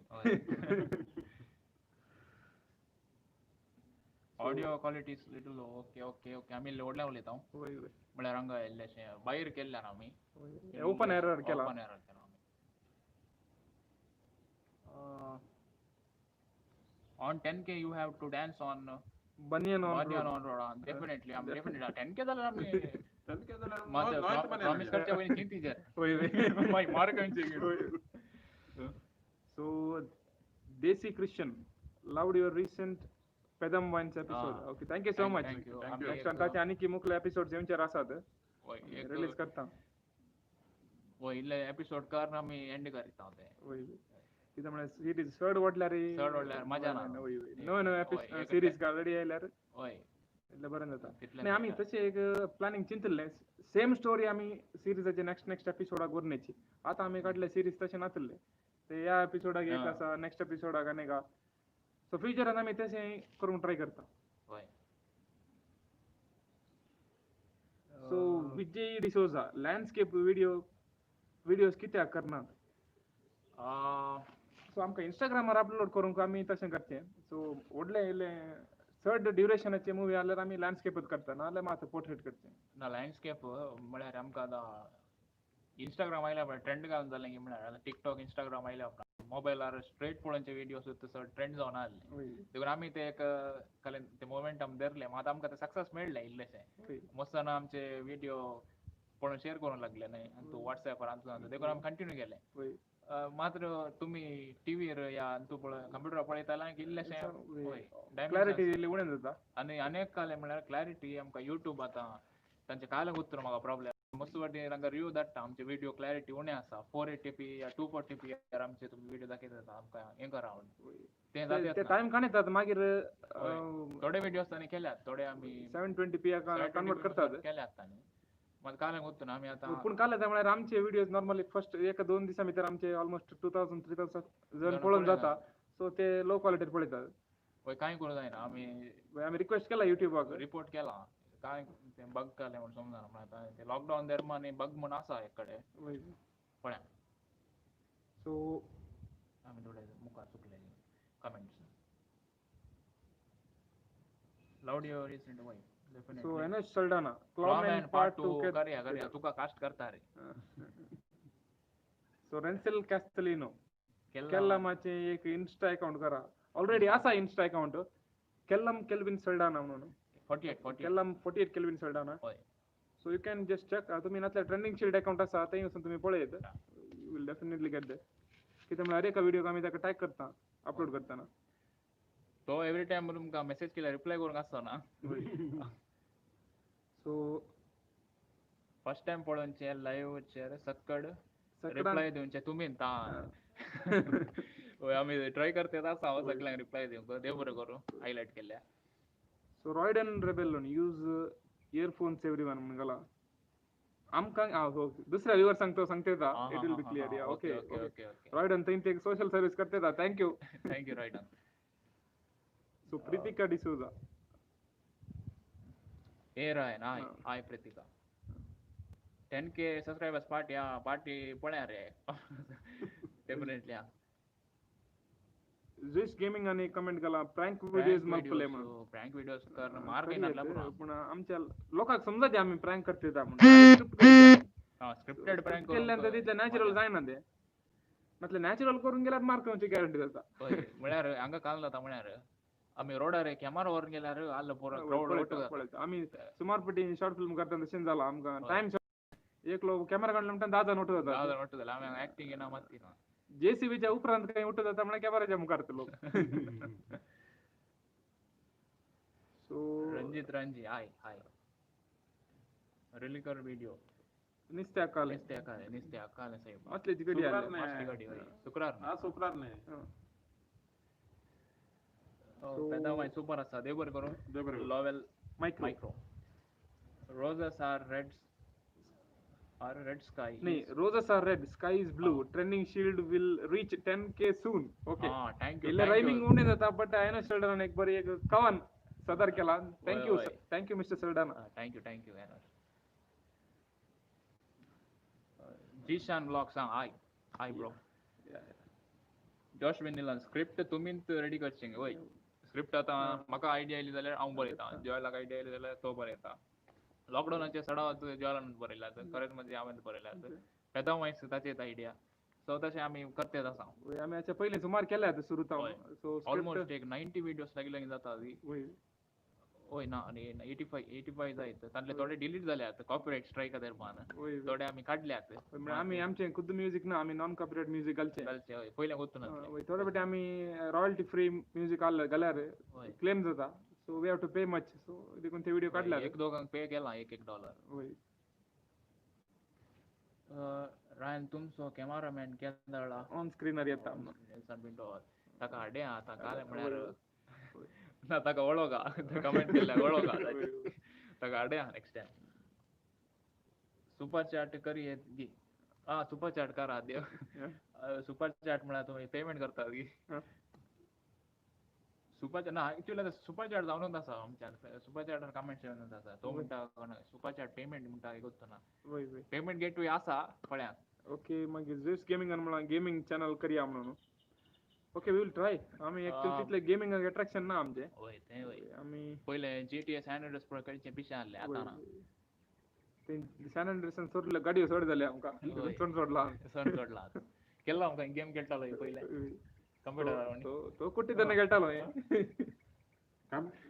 Audio quality is little low. Okay okay okay. आमी इल्लें व्हडलें उलयता म्हळ्यार हांगा इल्लेशें भायर केल्ल्यान आमी ओपन एरर केला. ओपन एरर केला आमी. On 10K you have to dance on banyan on road. Definitely आमी डेफिनेटली 10K जाल्यार आमी 10K जाल्यार प्रॉमिस करच्या पयलीं चिंती जर मागीर mark. So desi Christian loved your recent Pedam wines episode. Okay, thank you so much. Next time ताचे आनी मुखले एपिसोड येवचेर आसात, रिलीज करता. वय इल्ले एपिसोड कर आमी एंड करिता ते. वय कितें म्हळ्यार सिरीज चड वाडल्यार, चड वाडल्यार मजा ना. वय वय नवे नवे सिरीज ऑलरेडी आयल्यार वय इतलें बरें जाता. आनी आमी तशें एक प्लॅनिंग चिंतिल्लें, सेम स्टोरी आमी सिरीजाचे नेक्स्ट नेक्स्ट एपिसोडाक व्हरण्याची. आतां आमी काडले सिरीज तशें नातिल्लें, ते ह्या एपिसोडाक एक आसा, नेक्स्ट एपिसोडाक आनी एक. सो फ्युचरान आमी तशें करूंक ट्राय करता. So Vijay D'Souza landscape videos कित्याक करनात? सो आमकां इंस्टाग्रामार अपलोड करूंक आमी तशें करचें. सो व्हडलें इल्लें चड ड्युरेशनाचे मुवी आहल्यार आमी लँडस्केपच करता, नाजाल्यार मात पोर्ट्रेट करचें. ना लँडस्केप म्हळ्यार आमकां आतां इंस्टाग्राम आयल्या पळय ट्रेंड घालून जालें की म्हळ्यार आतां टिकटॉक इंस्टाग्राम आयल्या उपरांत मोबायलार स्ट्रेट पळोवचे व्हिडियोज चड ट्रेंड जावन आहले. देखून आमी ते एक ते मोमेंटम धरलें. मात आमकां ते सक्सेस मेळ्ळें इल्लेशें. मस्त जाणां आमचे व्हिडियो पळोवन शेअर करूंक लागले न्हय, आनी तूं वॉट्सॅपार आमचो, देखून आमी कंटिन्यू केलें. मात्र तुमी टिवीर या तूं पळय कंप्युटरार पळयता की इल्लेशें क्लॅरिटी उणें जाता. आनी अनेक काले म्हळ्यार क्लॅरिटी आमकां युट्यूब आतां तांचे काले उत्तर म्हाका प्रॉब्लेम. मस्त फावटी तांकां रिव्यू धाडटा आमचे व्हिडियो क्लॅरिटी उणें आसा, 480p या 240p आमचे तुमी व्हिडियो दाखयता आमकां हें करा म्हणून. तें जाता टायम काडटात मागीर. थोडे व्हिडियोज तांणी केल्यात, थोडे आमी 720p convert करतात केल्यात तांणी. मात काल उत्तर आमी आतां पूण काल येता म्हळ्यार आमचे व्हिडियोज नॉर्मली फर्स्ट एक दोन दिसां भितर आमचे ऑलमोस्ट 2000 3000 जण पळोवन जाता. सो ते लो क्वॉलिटीर पळयतात. वय कांय करूं जायना. आमी आमी रिक्वेस्ट केला युट्यूबाक, रिपोर्ट केला, कांय तें बग जालें म्हूण समजना. म्हळ्यार आतां तें लॉकडावन दरम्यान बग म्हूण आसा एक कडेन पळया. सो आमी थोडे मुखार चुकले comments. Loud your recent वय. So Enesh Saldanha clawman part 2 करया करया तुका कास्ट करता रे. सो रेन्सेल कॅस्टलिनो केल्लमाचे एक इन्स्टा अकाउंट करा, ऑलरेडी आसा Insta account Kellam kelvin Saldanha म्हणून. 48 Kellam 48 Kelvin Saldanha. So you can just check. तुमी नातल्यार ट्रेंडिंग शिल्ड अकाउंट आसा थंय वचून तुमी पळयत, you will definitely get that. कितें म्हळ्यार एका व्हिडियोक आमी ताका टॅग करता अपलोड करतना. तो एवरी टायम तुमकां मेसेज केल्यार रिप्लाय करूंक आसतो ना. सो फर्स्ट टायम पळोवचें लायव्हचेर सक्कड रिप्लाय दिवचें तुमी ता. आमी ट्राय करतात आसा सगळ्यांक रिप्लाय दिवंक. देव बरें करूं हायलायट केल्या. So Royden Rebellon use earphones everyone म्हणून घाला आमकां. दुसऱ्या व्युअर्सांक तो सांगता it will be clear. Yeah okay okay Royden थंय ते सोशल सर्वीस करता. Thank you thank you Royden. So Pritika D'Souza hey Ryan. Hi hi Pritika. 10K subscribers party. Party पळया रे डेफिनेटली. ज्यूस गेमिंग आणि कमेंट केला प्रँक व्हिडियोज मल्पले म्हणून. प्रँक व्हिडियोज कर मार्क येणार पूण आमच्या लोकांक समजते आमी प्रँक करते म्हणून. स्क्रिप्टेड प्रँक केल्ल्यान तितलें नॅचरल जायना ते. म्हटल्यार नॅचरल करून गेल्यार मार्क येवची गॅरंटी जाता. म्हळ्यार हांगा काल जाता म्हळ्यार आमी रोडार कॅमेरा व्हरून गेल्यार आल्लो पुरो क्रावड पळयता. आमी सुमार पटी शॉर्ट फिल्म करता तशें जाला आमकां. टायम एकलो कॅमेरा काडलो म्हणटा 10 जाण उठत जाता. 10 जाण उठत जाता. आमी एक्टिंग येना मात ना. जेसीबीच्या उपरांत काही उठत जाता म्हळ्यार कॅमेराच्या मुखार लोक. So Ranjit Ranji hi hi. रिलिकर video निस्त्याक आले. निस्त्याक आले, निस्त्याक आले साहेब. असल्याची गडी शुक्रार आले. नाही. मासली गाडी हय, शुक्रार. हा, शुक्रार नाही. पेदांव सुपर आसा, देव बरें करूं. देव बरें करूं. Lovell micro. Micro. Roses are red are red, sky. नाही, roses are red, sky is blue, trending shield will reach 10K soon. Okay. हा, thank you. इल्ले रायमिंग उणे जाता, बट हांवें शेल्डनान एक बरी एक कवन सदर केला. Thank you. वय. Thank you mister Saldanha. Thank you, thank you. Zeeshan vlogs. Hi, hi bro. Josh विनिलन, script तुमीच रेडी करचे. वय, स्क्रिप्ट आतां म्हाका आयडिया आयली जाल्यार हांव बरयता, जॉयलाक आयडिया आयली जाल्यार तो बरयता. लॉकडावनाचे सडावत जॉयलान बरयला, खरेंच म्हणजे हांवें बरयला, पेदांव मागीर ताचेच आयडिया. सो तशें आमी करतेच आसा. वय, आमी हाच्या पयलीं सुमार केल्या आतां सुरू. सो ऑलमोस्ट एक 90 विडियोज लागीं लागीं जाता. वय. हय, ना, आनी 85, 85 जायत. तांतले थोडे डिलीट जाल्यात कॉपिरायट स्ट्रायका दरमान. वय थोडे आमी काडल्यात. म्हळ्यार आमी आमचे खुद्द म्युजीक ना, आमी नॉन कॉपिरायट म्युजीक घालचे. घालचे, हय, पयलें वचून नासलें. वय, थोडे फावटी आमी रॉयल्टी फ्री म्युजीक घाल्यार क्लेम जाता, so we have to pay much, so देखून ते व्हिडिओ काडल्यात. एक दोगांक पे केला एक एक डॉलर. वय. रायन, तुमचो कॅमेरामॅन केन्ना ऑन स्क्रीनार येता? नेल्सन पिंटो, ताका हाडया आतां. कालें म्हळ्यार ना, ताका वळोका, कमेंट केल्ल्या वळोका, ताका हाडया नेक्स्ट टायम. सुपर चॅट करी गी. आ, सुपर चॅट करा देव. सुपर चॅट म्हळ्यार तुमी पेमेंट करतात गी सुपर चॅट? ना, एक्चुअली आतां सुपर चॅट जावनूच आसा आमच्यान. सुपर चॅटार कमेंट येवनूच आसा. तो म्हणटा सुपर चॅट पेमेंट म्हणटा, गोत्तो ना. वय वय पेमेंट गेटवे आसा पळयात. ओके, मागीर झ्यूस गेमिंगान म्हणलां गेमींग चॅनल करया म्हणून. Okay, we will try. आमी एक्चुअली तितले गेमिंगाक एट्रॅक्शन ना आमचें. वय, तें वय. आमी पयलें जीटीए सॅन एंड्रेस पळय खेळचें पिशें आहलें, आतां ना. ते सॅन एंड्रेसान सोडले, गाडयो चड जाल्या आमकां. चड सोडला. चड सोडला. आतां केल्लो आमकां गेम खेळटालो पयलें कंप्युटरार. तो तो कुट्टी तेन्ना खेळटालो.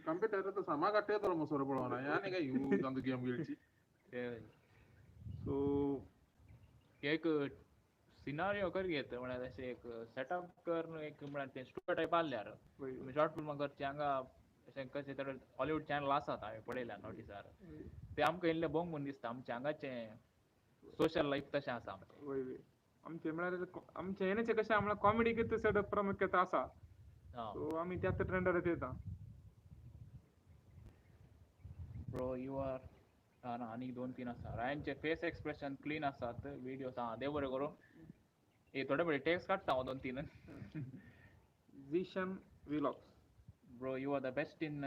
कंप्युटर तर सामा काडटा येतलो मसोर पळोवना आनी काय you तांचो गेम खेळची. सो एक सिनारियो कर घेत म्हळ्यार अशें एक सेटअप कर, एक म्हळ्यार तें स्टुडियो टायप आहल्यार तुमी शॉर्ट फिल्मां करची हांगा. अशें कशें तर हॉलिवूड चॅनल आसात, हांवें पळयल्या नोटिसार. ते आमकां इल्लें बोंग म्हूण दिसता. आमचें हांगाचें सोशल लायफ तशें आसा आमचें. वय वय, आमचें म्हळ्यार आमचें हें कशें म्हळ्यार कॉमेडीक चड प्रामुख्यता आसा, सो आमी त्याच ट्रेंडार येता. ब्रो, you are ना. आनीक दोन तीन आसा. रायनचे फेस एक्सप्रेशन क्लीन आसात विडियोज. आं, देव बरें करूं. ए, थोडे थोडे टेक्स काडटा हांव दोन तीन. Zeeshan vlogs. Bro, you are the best in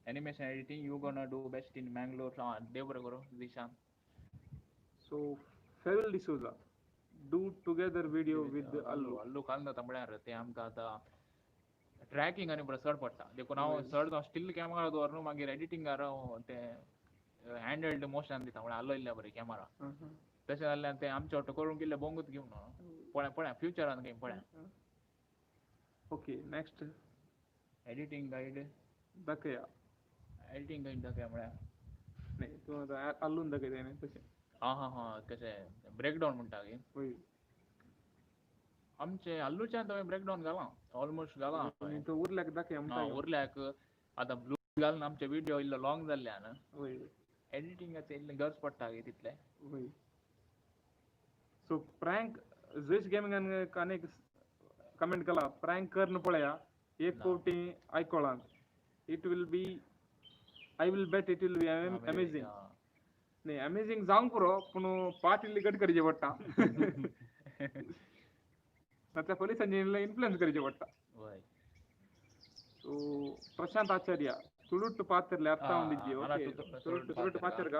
animation editing, you gonna do best in Mangalore. आं, देव बरें करूं Zeeshan. So Fevil D'Souza, do together video with Allu. Allu काल जाता म्हळ्यार ते आमकां आतां ट्रॅकिंग आनी बरें चड पडटा, देखून हांव चड स्टील कॅमेरा दवरून मागीर एडिटिंगार ते हँड हेल्ड मोशन दिता. म्हळ्यार आल्लो इल्ले बरें कॅमेरा तशें जाल्यार ते आमचे ऑटो करूंक इल्लें बोंगूच घेवन पळय पळय फ्युचरान खंय पळय. Okay, next. एडिटींग गायड दाखया. एडिटींग गायड दाखया म्हळ्यार? नाही, तूं आतां आल्लून दाखयता न्ही तशें. आं हां हां, कशें ब्रेकडावन म्हणटा की? वय. आमचे आल्लूच्यान हांवें ब्रेकडावन घालां, ऑलमोस्ट घालां. तो उरल्याक दाखया म्हणटा. उरल्याक आतां ब्लू घालून आमचे विडियो इल्लो लॉंग जाल्ल्यान वय एडिटिंगाचें इल्लें गरज पडटा की तितलें. वय. सो प्रँक, झुएश गेमिंगान आनी कमेंट केला, प्रँक करन पळया एक फावटी आयकोळान. It will be, I will bet it will be amazing. न्ही, अमेझींग जावंक पुरो, पूण पाट इल्ली घट करची पडटा, नाल्यार पोलिसांनी इन्फ्लुएन्स करचे पडटा. ಸೊ ಪ್ರಶಾಂತ್ ಆಚಾರ್ಯ, ತುಳುಟ್ಟು ಪಾತೆರ್ಲೆ, ಅರ್ಥ ಉಂಡಿಜ್ಜಿ. ಓಕೆ, ತುಳುಟ್ಟು ತುಳುಟ್ಟು ಪಾತೆರ್ಗ.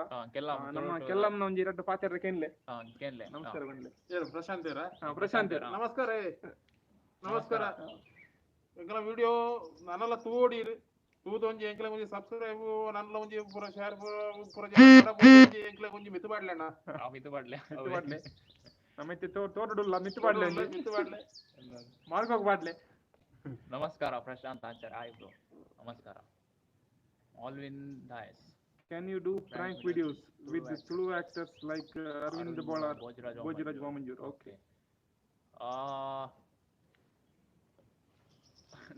ನಮ್ಮ ಕೆಲ್ಲಮ್ನ ಒಂಜಿ ರಡ್ಡ್ ಪಾತೆರ್ರೆ ಕೇನ್ಲೆ. ನಮಸ್ಕಾರ ಬಂಡ್ಲೆ. ಪ್ರಶಾಂತ್. ಪ್ರಶಾಂತ್. ನಮಸ್ಕಾರ, ನಮಸ್ಕಾರ. ಎಂಕಲ ವಿಡಿಯೋ ನನ್ನಲ್ಲ ತೂಡಿರ್ ತೂದು ಒಂಜಿ ಎಂಕಲ ಒಂಜಿ ಸಬ್ಸ್ಕ್ರೈಬ್, ನನ್ನಲ ಒಂಜಿ ಪೂರ ಶೇರ್ ಪೂರ ಒಂಜಿ ಎಂಕಲ ಒಂಜಿ ಮಿತ್ತು ಪಾಡ್ಲೆ ಅಣ್ಣ. ಮಿತ್ತು ಪಾಡ್ಲೆ, ಮಿತ್ತು ಪಾಡ್ಲೆ. ನಮ್ಮಿತ್ತೆ ತೋಟಡುಲ್ಲ ಮಿತ್ತು ಪಾಡ್ಲೆ, ಮಿತ್ತು ಪಾಡ್ಲೆ, ಮಾರ್ಗೋಗ್ ಪಾಡ್ಲೆ. ನಮಸ್ಕಾರ ಪ್ರಶಾಂತ್ ಆಚಾರ್ಯ. ಹಾಯ್ ಬ್ರೋ, ನಮಸ್ಕಾರ. Alvin Dias, can you do prank videos with Tulu actors like Aravind Bolar, Bhojraj Vamanjoor? Okay,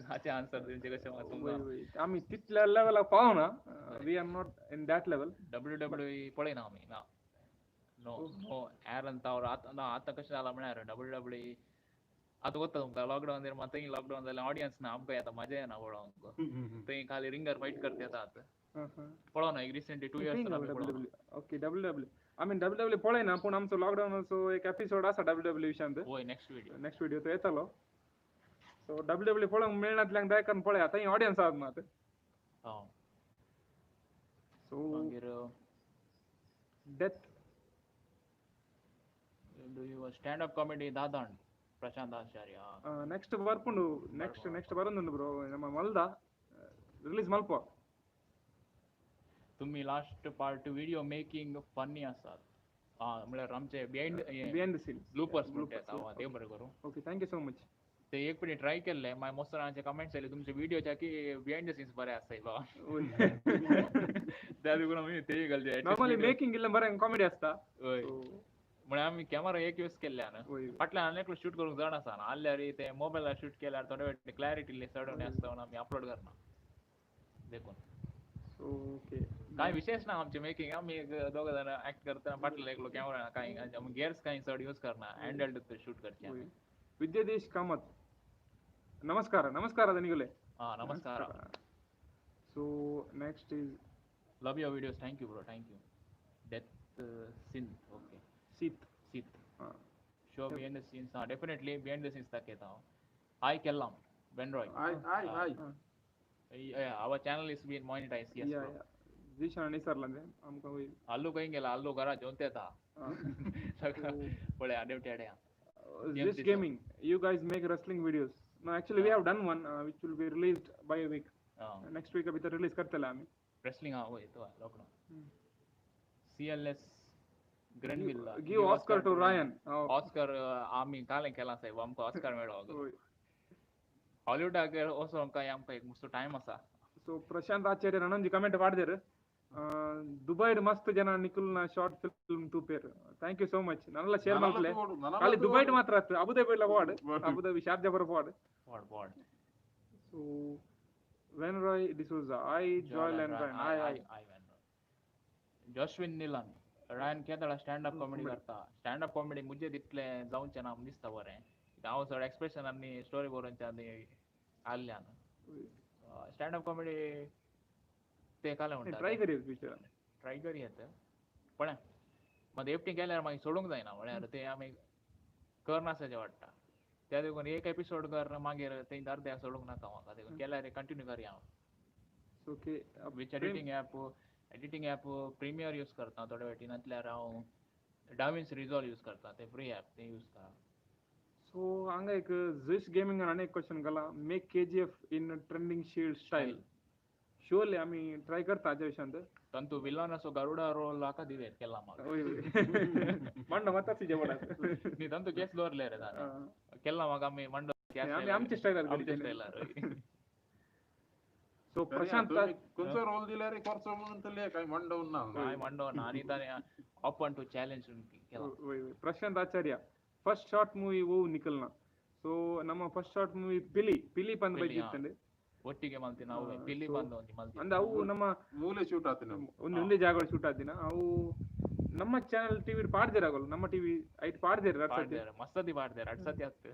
हाचे आन्सर दिवचे कशें म्हाका समजना. आमी तितल्या लेवलाक पावना, we are not in that level. W W पळयना आमी ना. नो नो ॲरन तावर आतां ना आतां कशें जालां म्हळ्यार डब्ल्यू डब्ल्यू आतां वता तुमकां लॉकडावन जालें मात थंय लॉकडावन जालें ऑडियन्स ना आमकां येता मजा येना पळोवंक. थंय खाली रिंगर फायट करता येतात पळोवना एक रिसेंटली 2 इयर्स पळोवना. ओके डब्ल्यू डब्ल्यू आमी डब्ल्यू डब्ल्यू पळयना पूण आमचो लॉकडावनाचो एक एपिसोड आसा डब्ल्यू डब्ल्यू विशयांत. वय नेक्स्ट व्हिडिओ नेक्स्ट व्हिडिओ तो येतलो. सो डब्ल्यू डब्ल्यू पळोवंक मेळनातल्यांक दयाकरून पळय थंय ऑडियन्स आहात मात. सो मागीर death stand up comedy Dadan Prashant Acharya next ಬರ್ಪುಂಡು ನೆಕ್ಸ್ಟ್ ನೆಕ್ಸ್ಟ್ ಬರೋದುಂಡು ಬ್ರೋ ನಮ್ಮ ಮಲ್ದ ರಿಲೀಸ್ ಮಲ್ಪ. तुम्ही last part video making funny आसात म्हळ्यार आमचे behind behind the scenes bloopers म्हणटा ते बरें करूं. Okay thank you so much. ते एक पटी ट्राय केल्ले मागीर मोस्ट जाणांचे कमेंट्स आयले तुमचे व्हिडिओच्या की बिहाइंड the scenes बरे आसता बाबा. त्या देखून आमी तेय घालचे नॉर्मली मेकिंग इल्लें बरें कॉमेडी आसता. हय म्हळ्यार आमी कॅमेरा एक यूज केल्ल्यान फाटल्यान आनी एकलो शूट करूंक जाण आसा आहल्यार ते मोबायलार शूट केल्यार थोडे वेळ क्लॅरिटी इल्ली चड उणी आसता म्हणून आमी अपलोड करना देखून. ओके काय विशेष ना आमचे मेकिंग आमी एक दोग जाण एक्ट करतना फाटल्यान एकलो कॅमेरा काय आमी गियर्स काय चड यूज करना हँडल शूट करचे. विद्यादेश कामत नमस्कार. नमस्कार दनिगुले. हां नमस्कार. So next is love your videos. Thank you bro. Thank you. Death sin okay सीत सीत show behind the scenes. हां डेफिनेटली बिहाइंड the scenes दाखयता हांव. हाय केल्लाम Benroy. Hi hi hi. Our channel is been monetise. Yes yeah yeah Zeeshan निसरला आमकां वय आल्लू खंय गेला आल्लू घरा जेवन येता पळय आडेवटे आडे. This gaming, you guys make wrestling videos. No, actually we have done one which will be released by a week. Next week abhi release kartale ami. Wrestling ha hoy to lockdown. CLS Grenville. Give Oscar to Ryan. Oscar ami kale kela saheb amka Oscar melo. Hollywood agar also amka amka ek musto time asa. So Prashant Acharya nanonji comment paadder. Dubai ಮಸ್ತ್ ಜನ ನಿಖಿಲ್ನ ಶಾರ್ಟ್ ಫಿಲ್ಮ್ ತೂಪೇರ್. Thank you so much. ನನ್ನಲ್ಲ share ಮಾಡ್ಲೆ ಖಾಲಿ ದುಬೈ ಮಾತ್ರ ಆತು ಅಬುದಾಬಿ ಇಲ್ಲ ವಾರ್ಡ್ ಅಬುದಾಬಿ ಶಾರ್ಜಾ ಬರ ward ward ward. So Venroy D'Souza I Joel and Ryan I I I Venroy Joshwin Nilan Ryan Kedala stand up comedy करता. स्टँड अप कॉमेडी मुझे तितले जावचें ना दिसता बरें हांव चड एक्सप्रेशन आनी स्टोरी बरोवचे आनी आसल्यान स्टँड अप कॉमेडी ते काले म्हणटा ट्राय करूया फ्युचरान ट्राय करूया. पण मात एकटी केल्यार मागीर सोडूंक जायना म्हळ्यार ते आमी करनासचें वाडटा त्या देखून एक एपिसोड कर मागीर ते अर्द्या सोडूंक नाका म्हाका देखून केल्यार कंटिन्यू करया हांव. Okay which editing app Premiere use करता थोडे वेटी नातल्यार हांव डाविन्सी रिजॉल्व यूज करता ते फ्री ॲप ते यूज करा. सो हांगा एक झिश गेमिंग आनी एक क्वेश्चन घाला make KGF in trending shield style. Surely आमी ट्राय करता हाच्या विशयांत. तंतू विलन असो गरुडा रोल हाका दिले केला म्हाका मांडो मात जेवण न्ही तंतू केस दवरले रे ताणें केला म्हाका आमी मांडो आमचे स्टायलार आमचे स्टायलार. सो प्रशांत खंयचो रोल दिल्यार करचो म्हणून तले काय मांडो ना काय मांडो ना आनी ताणें ओपन टू चॅलेंज केला. Prashant Acharya first short movie ಓ ನಿಖಲ್ನ. ಸೊ ನಮ್ಮ ಫಸ್ಟ್ ಶಾರ್ಟ್ ಮೂವಿ ಪಿಲಿ ಪಿಲಿ ಪಂದ್ ಬೈಕ್ ಇತ್ತಂಡೆ ಒಟ್ಟಿಗೆ ಮಲ್ತಿ ನಾವು ಪಿಲಿ ಬಂದ ಒಂಜಿ ಮಲ್ತಿ ಅಂದ ಅವು ನಮ್ಮ ಮೂಲೆ ಶೂಟ್ ಆತಿನ ಒಂದು ಒಂದೇ ಜಾಗ ಶೂಟ್ ಆತಿನ ಅವು ನಮ್ಮ ಚಾನೆಲ್ ಟಿವಿ ಪಾಡ್ದಿರಾಗಲ್ಲ ನಮ್ಮ ಟಿವಿ ಐಟ್ ಪಾಡ್ದಿರ ಪಾಡ್ದಿರ ಮಸ್ತದಿ ಪಾಡ್ದಿರ ಅಡ್ ಸತಿ ಆತ್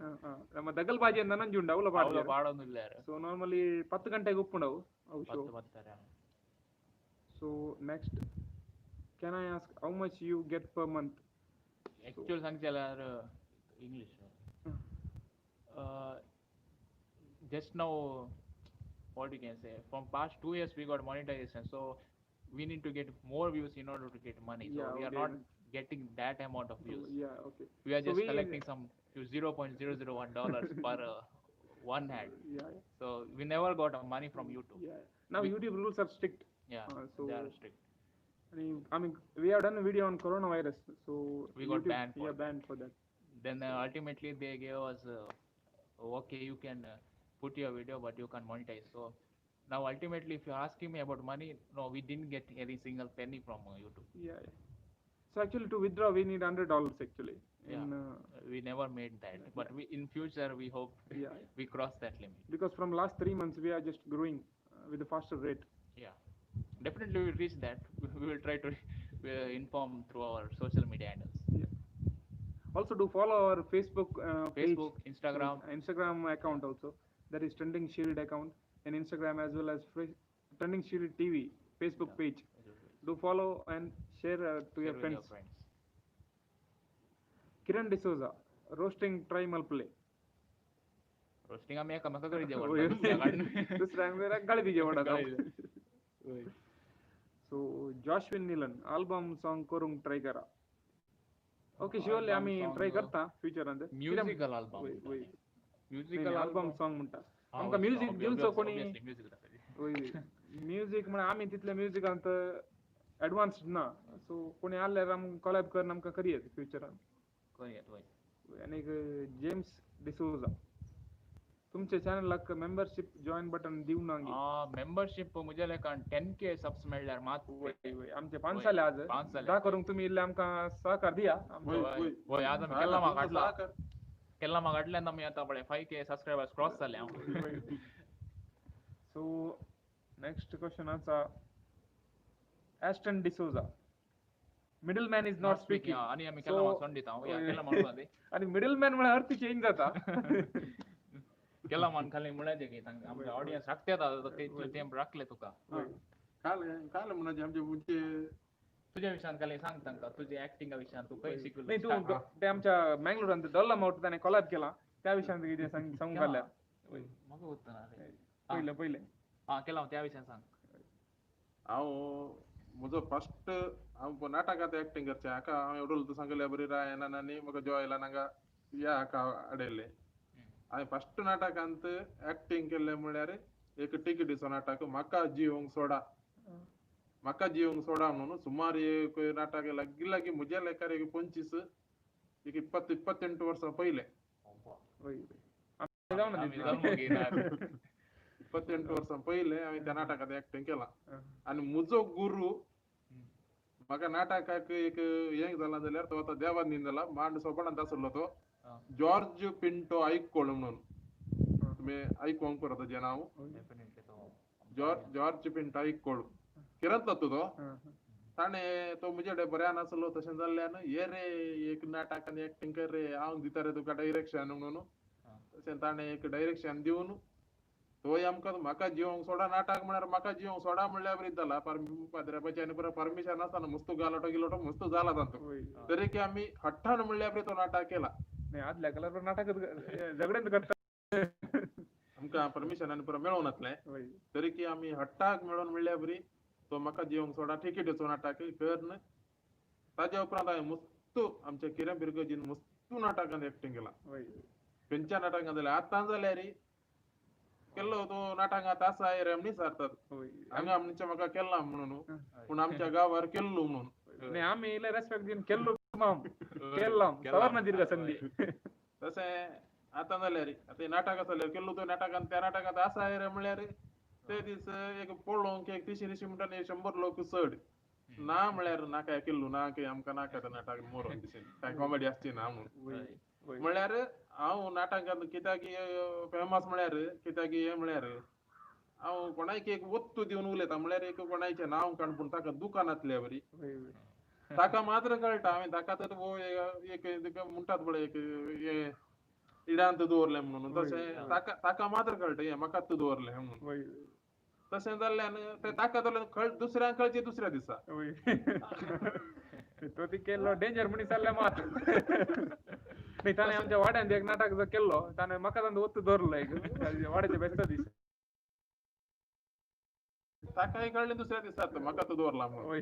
ನಮ್ಮ ದಗಲ್ ಬಾಜಿ ಅಂದ ನಂಜಿ ಉಂಡು ಅವಲ ಪಾಡ್ದಿರ ಪಾಡೊಂದು ಇಲ್ಲ. ಸೊ ನಾರ್ಮಲಿ 10 ಗಂಟೆಗೆ ಉಪ್ಪುಂಡವು ಅವು show. So next can I ask how much you get per month? Actual ಸಂಖ್ಯೆ English just now what you can say from past 2 years we got monetization, so we need to get more views in order to get money. So yeah, we are okay. not getting that amount of views. Yeah, okay. We are so just collecting some $0.001 per one ad. Yeah, yeah. So we never got money from YouTube. Yeah. Now YouTube rules are strict. Yeah, so they are strict. I mean, we have done a video on coronavirus, so we got YouTube, banned for banned for that. Then ultimately they gave us okay, you can put your video but you can't monetize. So now ultimately if you're asking me about money, no, we didn't get any single penny from YouTube. Yeah, yeah. So actually to withdraw we need $100 actually. Yeah. In, we never made that, but we in future we hope yeah, we cross that limit. Because from last 3 months we are just growing with a faster rate. Yeah, definitely we will reach that. We will try to We'll inform through our social media handles. Also do follow our Facebook page. Facebook, Instagram. Instagram account also, that is Trending Shield account and Instagram as well as Trending Shield TV Facebook page. Do follow and share to your Share with friends. Your friends. Kiran D'Souza, roasting try मलपले. Roasting आमी एकामेका करीत जेवण. दुसऱ्यांक गाळी दिवचे पडटा. गाळी. सो जॉशविन निलन, आल्बम सॉंग करूंक ट्राय करा. ओके, शुअरली आमी Album song, try करता फ्युचरांत. Musical album. वय वय. म्युजिकल आल्बम सॉंग म्हणटा. आमकां म्युजीक दिवचो कोणी. वय, म्युजीक म्हळ्यार आमी तितले म्युजिकांत एडवान्स्ड ना, सो कोणी आहल्यार आमकां कोलॅब करून आमकां करयेत फ्युचरान. वय. आनीक जेम्स डिसोजा, तुमच्या चॅनलाक मेंबरशीप जॉयन बटन दिवंक ना गी? मेंबरशीप म्हज्या लेखान 10K subs मेळ्ळ्यार मात. वय वय, आमचे 5 जाले आज. 5 जाले. दा करूंक तुमी इल्ले आमकां सहकार दिया. वय, वय. वय, आज आमी केल्लामा काडला, केल्लामा काडल्यान आमी आतां पळय 5K subscribers cross जाले. सो नेक्स्ट क्वेश्चन आसा Aston D'Souza, middle man is not speaking. आनी आमी केल्लामा सोंड दिता. केल्लामा म्हणून आनी मिडल मॅन म्हळ्यार अर्थ चेंज जाता. केल्लामान खाली म्हळ्याचें की आमचे ऑडियन्स राखते आतां, तें राखले तुका. काल काल म्हणजे आमचे म्हणजे तुज्या विशयान खाली सांग तांकां, तुज्या एक्टिंगा विशयान तूं खंय शिकलो. नाही, तूं ते आमच्या मँगलोरांत डॉल्ला मावट ताणें कोलॅब केला त्या विशयान कितें सांग सांगूंक जाल्यार. म्हाका उत्तर ना. पयलें पयलें. आं, केला, त्या विशयान सांग. हांव म्हजो फर्स्ट हांव नाटकांत एक्टिंग करचें हाका हांव एवढो सांगले बरी रायनान आनी म्हाका जॉयलान हांगा या हाका हाडयल्लें. हांवें फर्स्ट नाटकांत एक्टिंग केल्लें म्हळ्यार एक टिकेटीचो नाटक, म्हाका जिवंक सोडा. म्हाका जिवंक सोडा म्हणून सुमार एक नाटक लागीं लागीं म्हज्या लेखार एक 25 एक 28 वर्सां पयलें. वय वय, जावना. आमी जल्मूंक येयना. 28 वर्सां पयलें हांवें त्या नाटकांत एक्टिंग केलां. आनी म्हजो गुरू म्हाका नाटकाक एक हें जालां जाल्यार तो आतां देवान जाला, मांड सोपणांत आसलो तो जॉर्ज पिंटो आयकोळ म्हणून. तुमी आयकोंक परत ताजें नांव. डेफिनेटली तो जॉर्ज पिंटो आयकोळ किरंतलो तो. ताणें तो म्हजे कडेन बऱ्यान आसलो, तशें जाल्ल्यान ये रे एक नाटकान एक्टिंग कर रे, हांव दिता रे तुका डायरेक्शन म्हणून. तशें ताणें एक डायरेक्शन दिवन तोय आमकां म्हाका जिवंक सोडा नाटक म्हळ्यार म्हाका जिवंक सोडा म्हणल्यार बरी जाला. पाद्र्यापाची आनी पुरो परमिशन नासतना मस्त गालोटो गिलोटो मस्त जाला तांचो, तरी की आमी हट्टान म्हणल्यार बरी तो नाटक केला. नाही, आदल्या काळार नाटक झगड्यांत करता. आमकां परमिशन आनी पुरो मेळोंक नासलें, तरी की आमी हट्टाक मेळोवन म्हणल्यार बरी तो म्हाका जिवंक सोडा टिकेटीचो नाटक करून ताज्या उपरांत हांवें मस्त आमच्या किरण बिरगजीन मस्त नाटकान एक्टिंग केला. खंयच्या नाटकान जाल्यार आतां जाल्यार केल्लो तो नाटकांत आसा रे म्हणी सारतात हांगा म्हणचे म्हाका केला म्हणून, पूण आमच्या गांवार केल्लो म्हणून. नाही, आमी इल्ले रेस्पेक्ट दिवन केल्लो माम केल्लाम सवर्ण दीर्घ संधी. तशें आतां जाल्यार आतां नाटक आसा केल्लो तो नाटकान त्या नाटकांत आसा रे म्हणल्यार ते दीस एक पळोवंक एक तिशी निशी म्हणटा 100 लोक चड ना म्हळ्यार नाका केल्लो ना की आमकां नाका तें नाटक मोरोन दिशेन काय कॉमेडी आसची ना म्हणून. म्हळ्यार हांव नाटकांत कित्याक फेमस म्हळ्यार कित्याक हें म्हळ्यार हांव कोणाक एक वत्तू दिवन उलयता म्हळ्यार एक कोणाचें नांव काड पूण ताका दुकानांतल्या बरी ताका मात्र कळटा. हांवें ताका तर एक म्हणटात पळय एक हें इडांत दवरलें म्हणून, तशें ताका ताका मात्र कळटा हें म्हाकाच दवरलें म्हणून. तशें जाल्ल्यान तें ताका जाल्यार दुसऱ्यांक कळचें दुसऱ्या दिसा. तो ती केल्लो डेंजर मनीस जाल्ल्या मात. नाही, ताणें आमच्या वाड्यान एक नाटक जो केल्लो ताणें म्हाका तांचो वत्तू दवरलो एक वाड्याचे बेस्ता दीस. ताकाय कळ्ळें दुसऱ्या दिसा म्हाका तो दवरला म्हणून.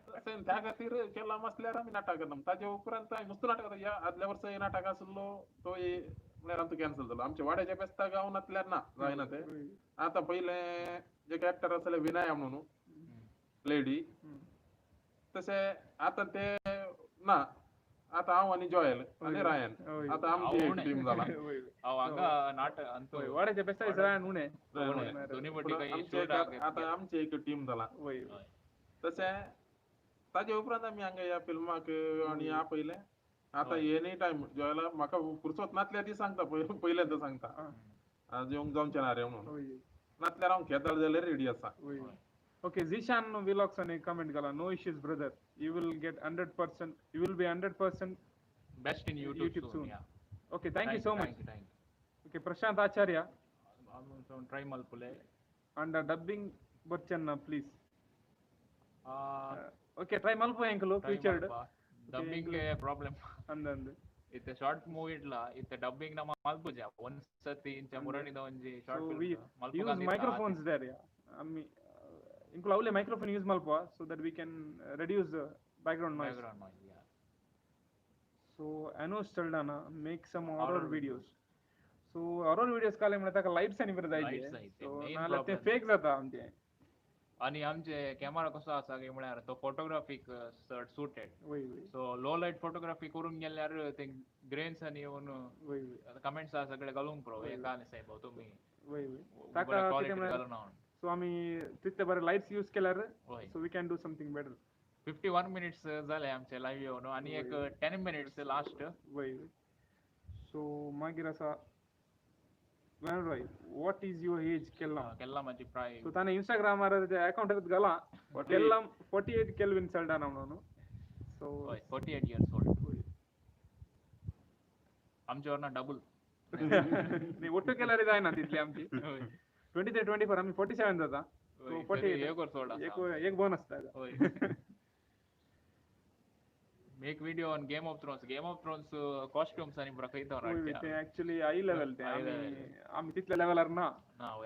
तशें त्या खातीर केला आसल्यार आमी नाटक करता. ताजे उपरांत हांवें मस्त नाटक ह्या आदल्या वर्सा नाटक आसलो तो म्हळ्यार आमचो कॅन्सल जालो. आमच्या वाड्याच्या बेस्ताक हांव नासल्यार ना जायना तें. आतां पयलें एक एक्टर आसले विनया म्हणून लेडी, तशें आतां ते ना. आतां हांव आनी जॉयल आनी रायन आतां आमची एक टीम जाला. वाड्याच्या बेस्ता रायन उणें आतां आमची एक टीम जाला. तशें ताजे उपरांत आमी हांगा ह्या फिल्माक आनी ह्या पयलें आतां एनी टायम जॉयला म्हाका फुरसत नासल्यार ती सांगता पयलें तो सांगता आज येवंक जावचें ना रे म्हणून, नासल्यार हांव घेतालो जाल्यार रेडी आसा. Okay, Zishan vlogs అని కమెంట్ గల, no issues brother, you will get 100%, you will be 100% best in YouTube soon. Okay, thank you so much. Okay, Prashant Acharya try మల్పులే and dubbing బొచ్చన్న please. Okay, try మల్పు Enkulu featured dubbing problem ಅಂದಂದು ಇತ್ತೆ ಶಾರ್ಟ್ ಮೂವಿ ಇಡ್ಲ ಇತ್ತೆ ಡಬ್ಬಿಂಗ್ ನಮ್ಮ ಮಲ್ಪುಜ ಒಂದ್ ಸತಿ ಇಂಚ ಮುರಣಿದ ಒಂಜಿ ಶಾರ್ಟ್ ಫಿಲ್ಮ್ ಮಲ್ಪು use microphones there. ಯಾ, ಅಮ್ಮಿ ಇಂಕುಲು ಅವಲೇ ಮೈಕ್ರೋಫೋನ್ ಯೂಸ್ ಮಲ್ಪುವ so that we can reduce background noise. Background noise, yeah. So Anush Saldana make some horror videos. So horror videos ಕಾಲೆ म्हणता ಲೈಟ್ಸ್ आणि बरं जायचे, सो नाल्यार ते फेक जाता आमचे. आणि आमचे कॅमेरा कसो आसा काय म्हळ्यार तो फोटोग्राफीक चड सुटेड. सो लो लायट फोटोग्राफी करूंक गेल्यार ते ग्रेन्स आनी येवन कमेंट्स आसा सगळे घालूंक पुरो, हे काले साहेब तुमी ताका क्वालिटी घालूना. सो आमी तितले बरे लायट्स यूज केल्यार so we can do something better. 51 minutes जाले आमचे लायव्ह येवन आनी एक 10 मिनिट्स लास्ट. सो मागीर आसा Roy, what is your age? केल्ला केल्ला माझी प्राय. सो ताणे इंस्टाग्रामार अकाउंट घाला केल्ला 48 केल्विन सल्डाना म्हणून. सो 48 इयर्स ओल्ड, आमचे वरना डबल. न्ही ಒಟ್ಟು केल्यार जायना तितली आमची. 23 24 आमी 47 जाता. सो 48 एक वर्स चड आसा, एक बोनस ताका. Make video on Game of Thrones. Game of Thrones costumes आणि खंय ते ऍक्च्युअली I level ते आमी तितल्या लेवलार ना.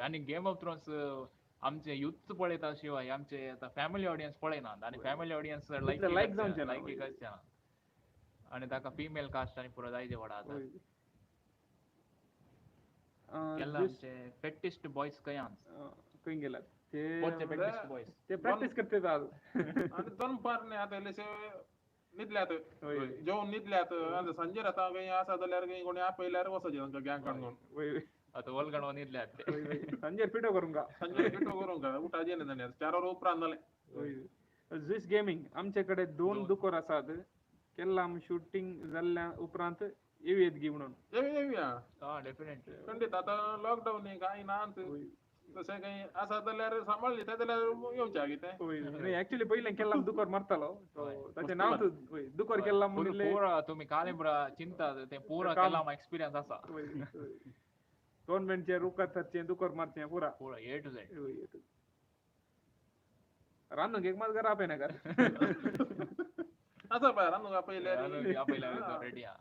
आनी गेम ऑफ थ्रोन्स आमचे युथ पळयता शिवाय आमचे आतां फॅमिली ऑडियन्स पळयनात आनी फॅमिली ऑडियन्स लायक लायक जावचे लायक करचे ना आनी ताका फिमेल कास्ट आनी पुरो जायचे व्हडा आतां. केन्ना आमचे फेटिस्ट बॉयज खंय खंय गेल्यात ते ते प्रॅक्टीस करतात आज. आनी दनपार न्ही आतां इल्लेशे न्हिदल्यात, जेवन न्हिदल्यात. आतां सांजेर आतां खंय आसा जाल्यार खंय कोणी आपयल्यार वचचें तांकां गँग काडून. आतां वलगण न्हिदल्यात सांजेर पिठो करूंक, सांजेर पिठो करूंक उठाचें न्ही जाल्यार 4 वरां उपरांत जालें. झिस गेमींग आमचे कडेन 2 दुकोर आसात, केन्ना आमी शुटींग जाल्ल्या उपरांत येवयेत गी म्हणून. येवया डेफिनेटली खंडीत. आतां लॉकडावन न्ही कांय ना, तशें काही आसा जाल्यार सांबाळ्ळी जाल्यार येवचें कितें. ऍक्च्युअली पयलें केल्ला दुकोर मारतालो, ताचें नांव दुकोर केल्ला म्हणिल्लें. पुरा तुमी कालें चिंता तें पुरा केल्ला एक्सपिरियन्स आसा. गव्हर्नमेंटचे रुखात थरचें दुकोर मारचें पुरा पुरा ए टू झेड. रांदूंक एक मात घरा आपयना कर आसा पळय रांदूंक आपयल्यार आपयल्यार रेडी आहा.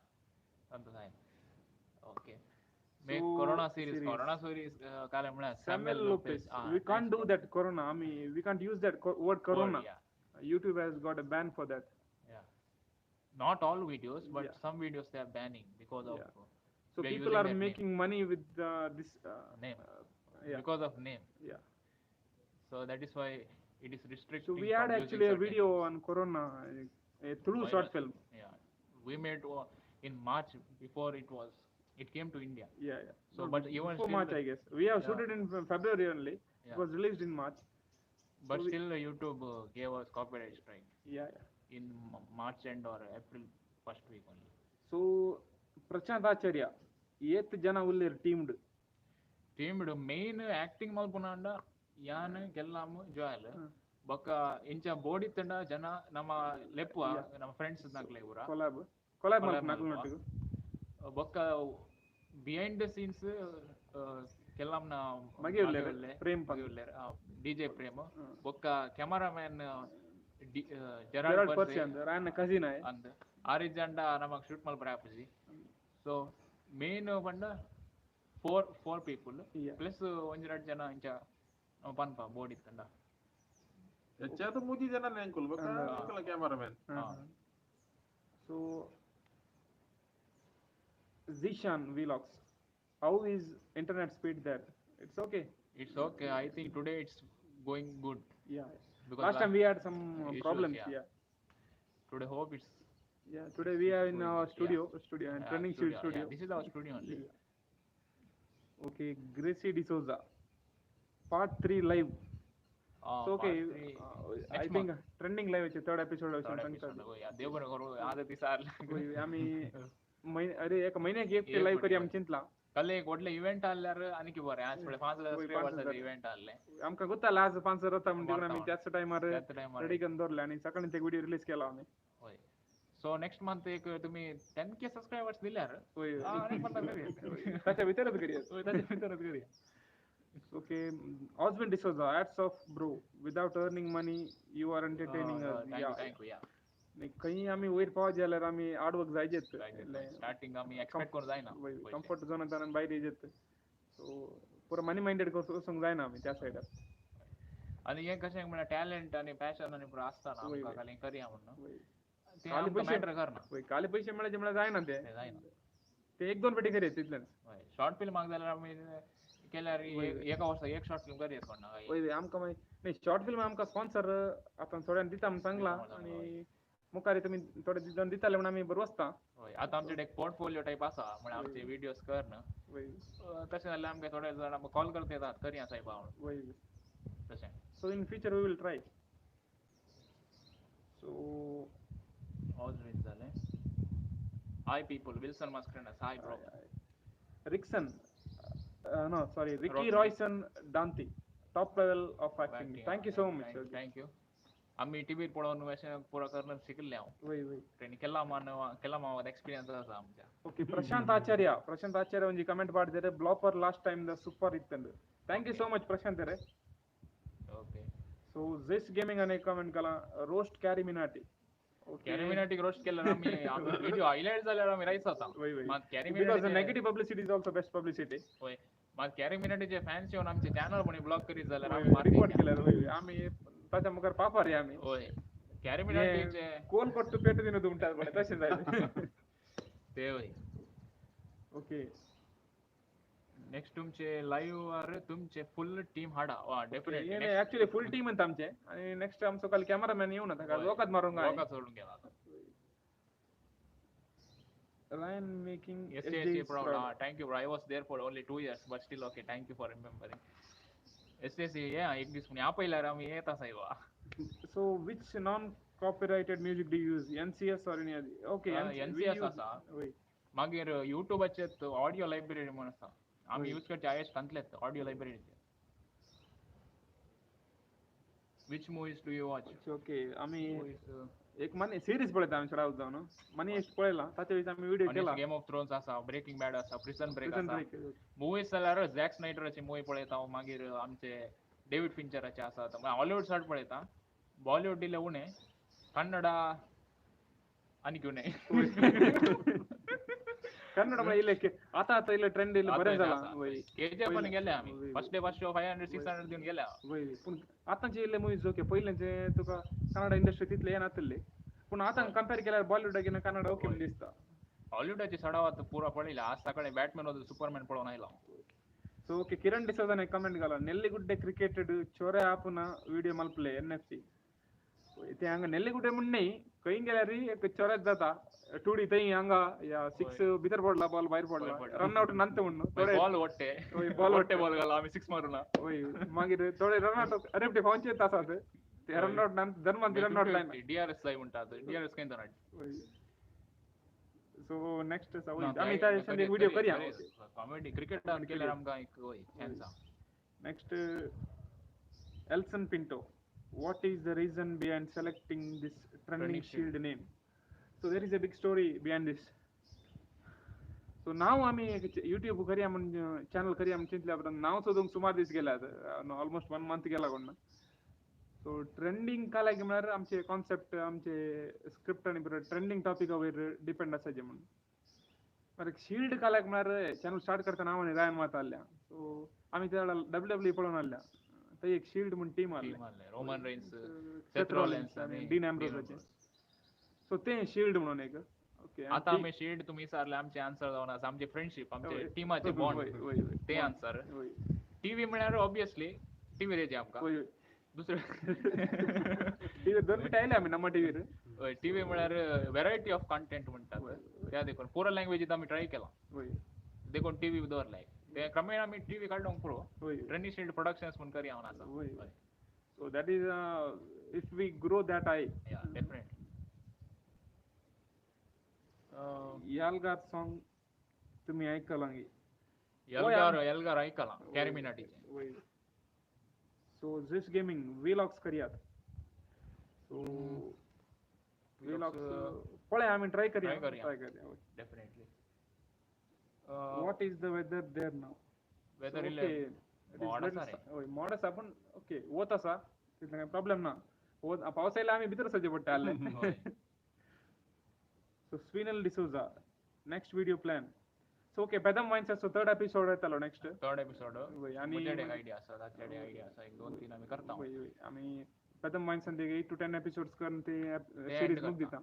Okay, make corona series. Corona series काले म्हळ्यार Samuel Lopez. We can't do that corona. I mean, we can't use that word corona. Yeah. YouTube has got a ban for that. Yeah, not all videos, but some videos they are banning because of so people are making money with this name. Because of name. Yeah, so that is why it is restricting. So we had actually a video on corona, a Tulu short film. Yeah, we made in March before it came to India. Yeah, yeah. So, but even before still March, I guess. We have shooted in February only. Yeah. It was released in March. But so still, YouTube gave us copyright strike. Yeah, yeah. In March end or April first week only. So, Prashant Acharya, ಏತ್ ಜನ ಉಲ್ಲೇರ್ ಟೀಮ್ಡ್? ಟೀಮ್ಡ್ ಮೇನ್ ಆಕ್ಟಿಂಗ್ ಮಲ್ಪುನಾಂಡ ಯಾನ್ ಕೆಲ್ಲಾಮ್ ಜೋಯಲ್ ಬೊಕ್ಕ ಇಂಚ ಬೋಡಿ ತಂಡ ಜನ ನಮ್ಮ ಲೆಪ್ಪುವ ನಮ್ಮ ಫ್ರೆಂಡ್ಸ್ ನಕ್ಲೆ ಪೂರ ಕೊಲಾಬ್ ಕೊಲಾಬ್ ಮಲ್ಪುನಕ್ಲೆನೊಟ್ಟಿಗೆ. ಬೊಕ್ಕ ಬಿಹೈಂಡ್ the scenes ಕೆಲ್ಲಾಮ್ನ ಮಗೆ ಉಲ್ಲೇರ್ ಪ್ರೇಮ್ ಮಗೆ ಉಲ್ಲೇರ್ ಡಿಜೆ ಪ್ರೇಮ್ ಬೊಕ್ಕ ಕ್ಯಾಮರಾಮ್ಯಾನ್ ಜೆರಾಲ್ಡ್ ಪರ್ಸಿ ಅಂದ್ ರಾಯನ ಕಸಿನ್ ಆಯೆ ಅಂದ್ ಆರಿಜಂಡ ನಮಕ್ ಶೂಟ್ ಮಲ್ಪರೆ ಆಪುಜಿ. ಸೊ ಮೇನ್ ಪಂಡ ಫೋರ್ ಪೀಪಲ್ ಪ್ಲಸ್ ಒಂಜಿ ರಡ್ಡ್ ಜನ ಇಂಚ ಪನ್ಪ ಬೋರ್ಡ್ ಇತ್ತಂಡ ಹೆಚ್ಚಾದ ಮೂಜಿ ಜನ ಎಂಕುಲು ಬೊಕ್ಕ ಎಂಕುಲ cameraman. So Zishan vlogs, how is internet speed there? It's okay. It's okay. I think today it's going good. Yeah. Because last time we had some issues, problems. Yeah. Yeah. Today hope it's. Yeah. Today we are in our studio, studio and trending studio. Studio. Yeah, this is our studio only. Yeah. Okay, Gracie D'Souza, part 3 live. So okay, I think trending live is third episode. Third episode. Oh yeah, देव बरो करू आदती सार. आमी अरे एक महिन्याक एक ते लाईव्ह करी आमी चिंतला. कल एक व्हडलें इव्हेंट आहल्यार आनीक बरें. आज पळय 5,000 सबस्क्रायबर्साचें इव्हेंट आहलें. आमकां गोत्तालें आज 5,000 जाता म्हणून आमी त्याच टायमार रेडी करून दवरलें आनी सकाळीं ते व्हिडिओ रिलीज केला आमी. हय. सो नेक्स्ट मंथ एक तुमी 10K subscribers दिल्यार हय आनीक मंथा करूया. ताच्या भितरच करूया. हय, ताच्या भितरच करूया. Okay, Oswin D'Souza, hats off bro. Without earning money, you are entertaining us. Thank you, thank you, yeah. खंय आमी वयर पावत जाल्यार आमी हार्ड वर्क जायजेत. स्टार्टिंग आमी एक्सपेक्ट करूंक जायना. कम्फर्ट झोनांतल्यान आमी भायर येयजेत. सो पुरो मनी मायंडेड वचूंक जायना आमी त्या सायडार. आनी हें कशें म्हळ्यार टॅलंट आनी पॅशन आनी पुरो आसता ना आमकां खाली करया म्हणून. खाली मॅटर करना. खाली पयशे मेळचे म्हळ्यार जायना ते. जायना. ते एक दोन पेटी करयत तितलेंच. शॉर्ट फिल्माक जाल्यार आमी केल्यार एका वर्सा एक शॉर्ट फिल्म करयत कोण ना. वय आमकां मागीर न्ही शॉर्ट फिल्म आमकां स्पॉन्सर आतां थोड्यांक दिता म्हूण सांगलां आनी मुखार तुमी थोडे जाण दिताले म्हूण आमी बरो आसता. हय, आतां आमचे एक पोर्टफोलियो टायप आसा म्हळ्यार आमचे विडियोज कर वय. तशें जाल्यार आमकां थोडे जाण कॉल करता येतात करया सायबा म्हणून. वय तशें. So in future we will try. So Oswin जालें. Hi people, Wilson Mascarenhas, hi bro. Rickson, no sorry, Ricky Royson Danti, top level of acting. Thank you so much. Thank you. आमी टीव्हीर पळोवन अशें पुरो करून शिकिल्लें हांव. वय वय. ट्रेनिंग केला मान केला माव एक्सपिरियन्स आसा आमच्या. ओके, प्रशांत आचार्य, प्रशांत आचार्य ಒಂಜಿ ಕಮೆಂಟ್ ಮಾಡಿದ್ದಾರೆ, blooper last time the super ಇತ್ತಂದು. Thank you so much Prashant ರೇ. ಓಕೆ. ಸೊ ಜಿಸ್ ಗೇಮಿಂಗ್ ಅನೆ ಕಮೆಂಟ್ ಕಲ ರೋಸ್ಟ್ ಕ್ಯಾರಿ ಮಿನಾಟಿ. ಕ್ಯಾರಿ ಮಿನಾಟಿ ರೋಸ್ಟ್ केल्यार आमी व्हिडिओ हायलाइट जाल्यार आमी रायस जाता. मात carry because negative publicity is also best publicity. वय, मात कॅरी मिनाटीचे फॅन्स येवन आमचे चॅनल कोणी ब्लॉक करीत जाल्यार आमी रिपोर्ट केल्यार वय आमी ताच्या मुखार पापार आमी. वय, कॅरी मिनाटीचे कोल कोट्टू पेटू दिनू म्हणटात पळय तशें जालें ते. वय. ओके, नेक्स्ट तुमचे लाईव्ह वर तुमचे फुल टीम हाडा. वा डेफिनेटली. ऍक्च्युअली फुल टीम म्हणता आमचे आणि नेक्स्ट आमचो काल कॅमेरामॅन येऊन आता वखद मारूंक वखद सोडून गेला. Ryan making SAC proud. Thank you bro. I was there for only 2 years but still okay. Thank you for remembering. SAC yeah एक दीस म्हणे आपयल्यार आमी येता सायबा. So which non copyrighted music do you use? NCS or any other? Okay, NCS आसा. मागीर यूट्यूबाचेर ऑडियो लायब्ररी म्हणून आसा, आमी यूज करचे आयएस तांतलेच ऑडियो लायब्ररीचे. Which movies do you watch? Okay, आमी एक मनी सिरीज पळयता आमी चडावत जावन मनी हेस्ट पळयला, ताचे विशीं आमी व्हिडिओ केला. गेम ऑफ थ्रोन्स आसा, ब्रेकिंग बॅड आसा, प्रिझन ब्रेक आसा. मुवीज जाल्यार जॅक स्नायडराची मुवी पळयता हांव, मागीर आमचे डेव्हिड फिंचराचे आसा. हॉलिवूड चड पळयता, बॉलिवूड इल्लें उणें, कन्नडा आनी उणें. कन्नड म्हळ्यार इल्लें आतां आतां इल्लें ट्रेंड इल्लें बरें जालां. केजीएफ पण गेले आमी फर्स्ट डे फर्स्ट शो 500 600 दिवन गेले. वय, पूण आतांचे इल्ले मुवीज ओके, पयलेंचे तुका कन्नडा इंडस्ट्री तितले येनातले, पूण आतां कंपेर केल्यार बॉलिवूड घेवन कन्नडा ओके म्हण दिसता. हॉलिवूडाचे चडावत पुरो पळयला. आज सकाळी बॅटमॅन वचून सुपरमॅन पळोवन आयलो. सो ओके, किरण डिसोजान एक कमेंट घाला, नेल्लिगुड्डे क्रिकेटेड चोरे आपुना विडियो मल्पले NFC. ते हांगा नेल्लिगुड्डे म्हण न्ही, खंय गेल्यार एक चोरेच जाता. टुडी थंय हांगा या 6 भितर पडला बॉल, भायर पडला, रन आउट नंत म्हणून बॉल वट्टे बॉल वट्टे बॉल घाला आमी 6 मारूना. वय, मागीर थोडे रन आउट अरे फावचे आसात ते रन आउट नंत धर्मान रन आउट लायना. डीआरएस जाय म्हणटात, डीआरएस खंय जाणा. सो नेक्स्ट आमी त्या एक व्हिडिओ करया कॉमेडी क्रिकेटान केल्यार आमकां एक चान्स आसा. Next Elson Pinto, what is the reason behind selecting this trending shield name? So there is a big story behind this. So now आमी YouTube करया म्हण चॅनल करया म्हण चिंतल्या उपरांत नांव सोदूंक सुमार दीस गेले, ऑलमोस्ट 1 मंथ गेला कोण. सो ट्रेंडींग कालाय म्हळ्यार आमचे कॉन्सेप्ट, आमचे स्क्रिप्ट आनी ट्रेंडींग टॉपिका वयर डिपेंड आसाचे म्हणून. मागीर शिल्ड कालायक म्हळ्यार चॅनल स्टार्ट करतना हांव आनी रायन मात आहल्या. सो आमी त्या वेळार WWE पळोवन आहल्या, थंय एक शिल्ड म्हूण टीम आहले, रोमन रेन्स, सेथ रॉलिन्स आनी डीन एम्ब्रोसाचे. सो तें शिल्ड म्हणून एक. ओके, आतां आमी शिल्ड तुमी विचारले आमचे आन्सर जावन आसा आमचे फ्रेंडशीप, आमचे टिमाचे बॉन्ड, ते आन्सर. टीव्ही म्हळ्यार ऑब्वियसली टीव्ही रेजे आमकां दुसरे टीव्हीर दोन मिनटां आयले आमी नम्मा टीव्हीर. हय, टीव्ही म्हळ्यार वेरायटी ऑफ कंटेंट म्हणटात त्या देखून पुरो लँग्वेजीत आमी ट्राय केला, देखून टीव्ही दवरलाय. ते क्रमेण आमी टीव्ही काडूंक पुरो ट्रेंडी शिल्ड प्रोडक्शन्स म्हूण करया म्हूण आसा. So that is if we grow that I yeah definitely. यालगार song तुम्ही ऐकलांगी? एल्गार एल्गार आयकलां कॅरिमिनाटीचें. सो झिस गेमींग व्लॉग्स करयात. सो व्लॉग्स पळय आमी ट्राय करया, ट्राय करया definitely. What is the weather there now? Weather इल्लें मोड आसा रे. हय मोड आसा पूण ओके वत आसा तितलें कांय प्रॉब्लेम ना. पावस आयल्यार आमी भितर सरचें पडटा आहलें. So Swinal D'Souza next video plan. So okay Bedam वायन्साचो third episode येतालो नेक्स्ट. थर्ड एपिसोड आनी म्हजेडे आयडिया आसा, ताचेडे आयडिया आसा, एक दोन तीन आमी करता. आमी बेदम वायन्सान ते 8 to 10 episodes करून ते सिरीज मुख दिता.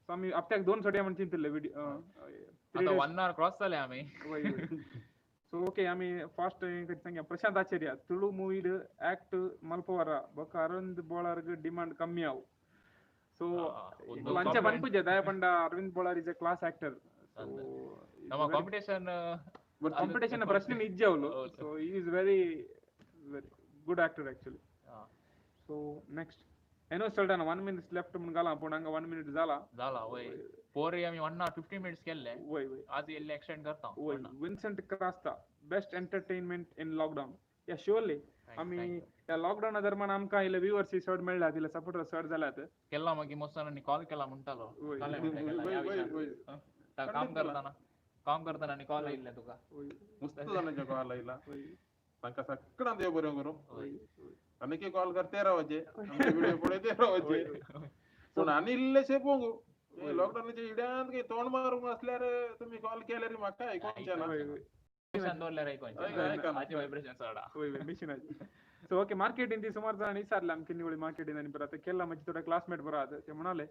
सो आमी हप्त्याक 2 सोडया म्हण चिंतिल्ले व्हिडिओ. आतां 1 our cross जाले आमी. सो ओके आमी फास्ट सांगया. प्रशांत आचार्य तुळू मूवीड आक्ट मल्पवारा बೊಕ್ಕ ಅರವಿಂದ್ ಬೋಳಾರ್ಗ್ ಡಿಮಾಂಡ್ ಕಮ್ಮಿ ಆವು. ಸೊ ಅಂಚೆ ಪನ್ಪುಜೆ ದಯ ಪಂಡ Aravind Bolar is a class actor. ನಮ್ಮ ಕಾಂಪಿಟಿಷನ್ ಕಾಂಪಿಟಿಷನ್ ಪ್ರಶ್ನೆ ನಿಜ ಅವಳು. So he is very very good actor actually. So next ಏನೋ ಸಲ್ಡಾನ 1 ಮಿನಿಟ್ ಲೆಫ್ಟ್ ಮುನ್ಗಾಲ ಪುಣ ಹಂಗ 1 ಮಿನಿಟ್ ಜಾಲ ಜಾಲ ಓಯ್ ಪೋರಿ ಆಮಿ 1 ಅವರ್ 15 ಮಿನಿಟ್ಸ್ ಕೆಲ್ಲೆ ಓಯ್ ಓಯ್ ಅದು ಎಲ್ಲಿ ಎಕ್ಸ್ಟೆಂಡ್ करता. ಓಯ್ Vincent Crasta best entertainment in lockdown. Yeah surely आमी ह्या लॉकडावना दरम्यान आमकां इल्ले व्यूवर्स चड मेळ्ळ्यात, इल्ले सपोर्टर्स चड जाल्यात. केल्ला मागीर मोस्तानांनी कॉल केला म्हणटालो काम करतना, काम करतना आनी कॉल आयिल्ले तुका. मस्त जाणांचे कॉल आयला, तांकां सगळ्यांक देव बरें करूं. आनी कॉल करते रावचे, व्हिडिओ पळयते रावचे. पूण आनी इल्लेशे पोंगू लॉकडावनाच्या इड्यांत काही तोंड मारूंक आसल्यार तुमी कॉल केल्यार म्हाका आयकोंचें ना. सो ओके मार्केटिंग ती सुमार जाण विचारले आमकां किन्नी मार्केटिंग आनी बरात केला म्हजे थोडे क्लासमेट बरात ते म्हणाले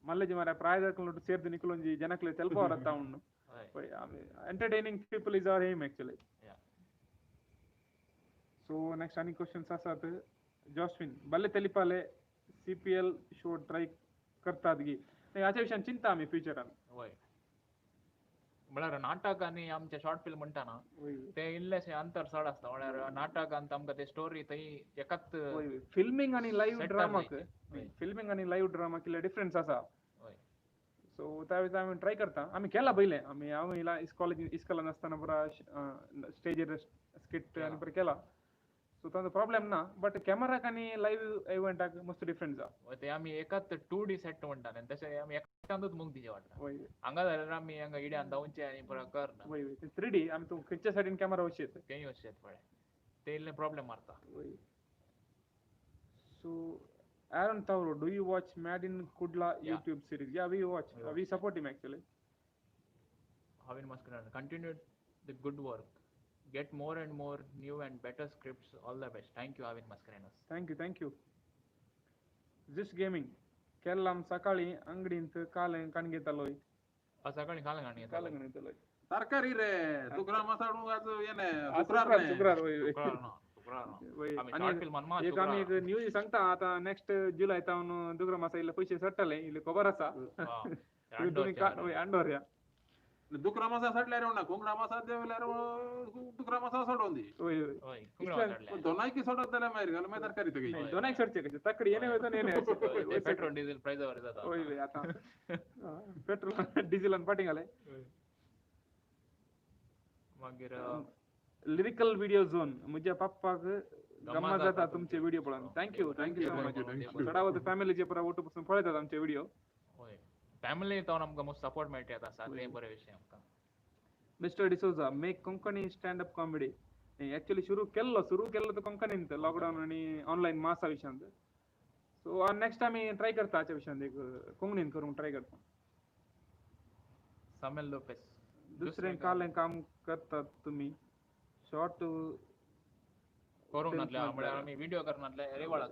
मल्लेजी मारे ಪ್ರಾಯದಕ್ಕಲು ಸೇರ್ದು ನಿಕುಲೊಂಜಿ ಜನಕ್ಲೆ ತೆಲ್ಪ ಹೊರತ್ತ ಉಂಡು. Entertaining people is our aim actually. So next any questions आसात? जॉस्विन बल्ले तेलिपाले CPL show try करतात गी हाच्या विशयान चिंता आमी फ्युचरान. वय म्हळ्यार नाटक आनी आमचे शॉर्ट फिल्म म्हणटा ना ते इल्लेशे अंतर चड आसता. म्हळ्यार नाटक आनी आमकां ते स्टोरी थंय एकाच फिल्मिंग आनी लायव्ह ड्रामाक, फिल्मिंग आनी लायव्ह ड्रामाक इल्ले डिफरन्स आसा. सो त्या वेळार आमी ट्राय करता. आमी केला पयलें, आमी हांव कॉलेज इस्कॉलान आसतना पुरा स्टेजीर स्किट आनी पुरा केला. सो ताजो प्रॉब्लेम ना, बट कॅमेराक आनी लायव्ह इव्हेंटाक मस्त डिफरन्स आसा. ते आमी एकाच 2D set म्हणटाले तशें आमी एकट्यानूच मुख दिचें वाटता. हांगा जाल्यार आमी हांगा इड्यान धांवचे आनी पुरा करना. वय वय 3D आमी तूं खंयच्या सायडीन कॅमेरा वचयत तेंय वचयत पळय ते इल्लें प्रॉब्लेम मारता. वय so Aaron Tavro, do you watch Mad in Kudla YouTube series? Yeah, we watch. We support him actually. Havin Mascarano, continue the good work. Get more and more new and better scripts. All the best. Thank you, Avin Mascarenas. Thank you, thank you. This gaming. Kellam sakali angdint kaalen kangetaloy. Sakali kaalen kangetaloy. Tarkari re. Dukra masadu az yene. Dukrar dukrar oy. Dukrar na. एक आमी एक न्यूज सांगता आता नेक्स्ट जुलै तावन दुसरा मासा इल्ले पयशे चडटले इल्ले खबर आसा. अंडोर दुसरा मासा सडल्यार ना कोंकणा मासा देवल्यार दुसरा मासा सोडून दी. दोनायकी सोडत जाल्यार मागीर घाल मागीर तरकारी तुगी दोनायक सोडचे कशें तकडी येणे वयता येणे पेट्रोल डिझेल प्रायस वर जाता. वय आतां पेट्रोल डिझेलान फाटीं घाले. मागीर लिरिकल व्हिडिओ झोन म्हज्या पप्पाक गम्मा जाता तुमचे व्हिडिओ पळोवन. Thank you thank you so much. चडावत फॅमिलीचे पुरा ओटू पसून पळयतात आमचे व्हिडिओ. हय फॅमिली तावन आमकां मस्त सपोर्ट मेळटा आसा तें बरें विशय आमकां. Mister D'Souza make Konkani stand up comedy. Actually सुरू केल्लो तो कोंकणींत लॉकडावन आनी ऑनलायन मासा विशयांत. सो नेक्स्ट आमी ट्राय करता हाच्या विशयांत एक कोंकणीन करूंक ट्राय करता. सामेल लोपेस दुसरें कालें काम करतात तुमी शॉर्ट करूंक नासले म्हळ्यार आमी व्हिडिओ करनासले एरेवाळा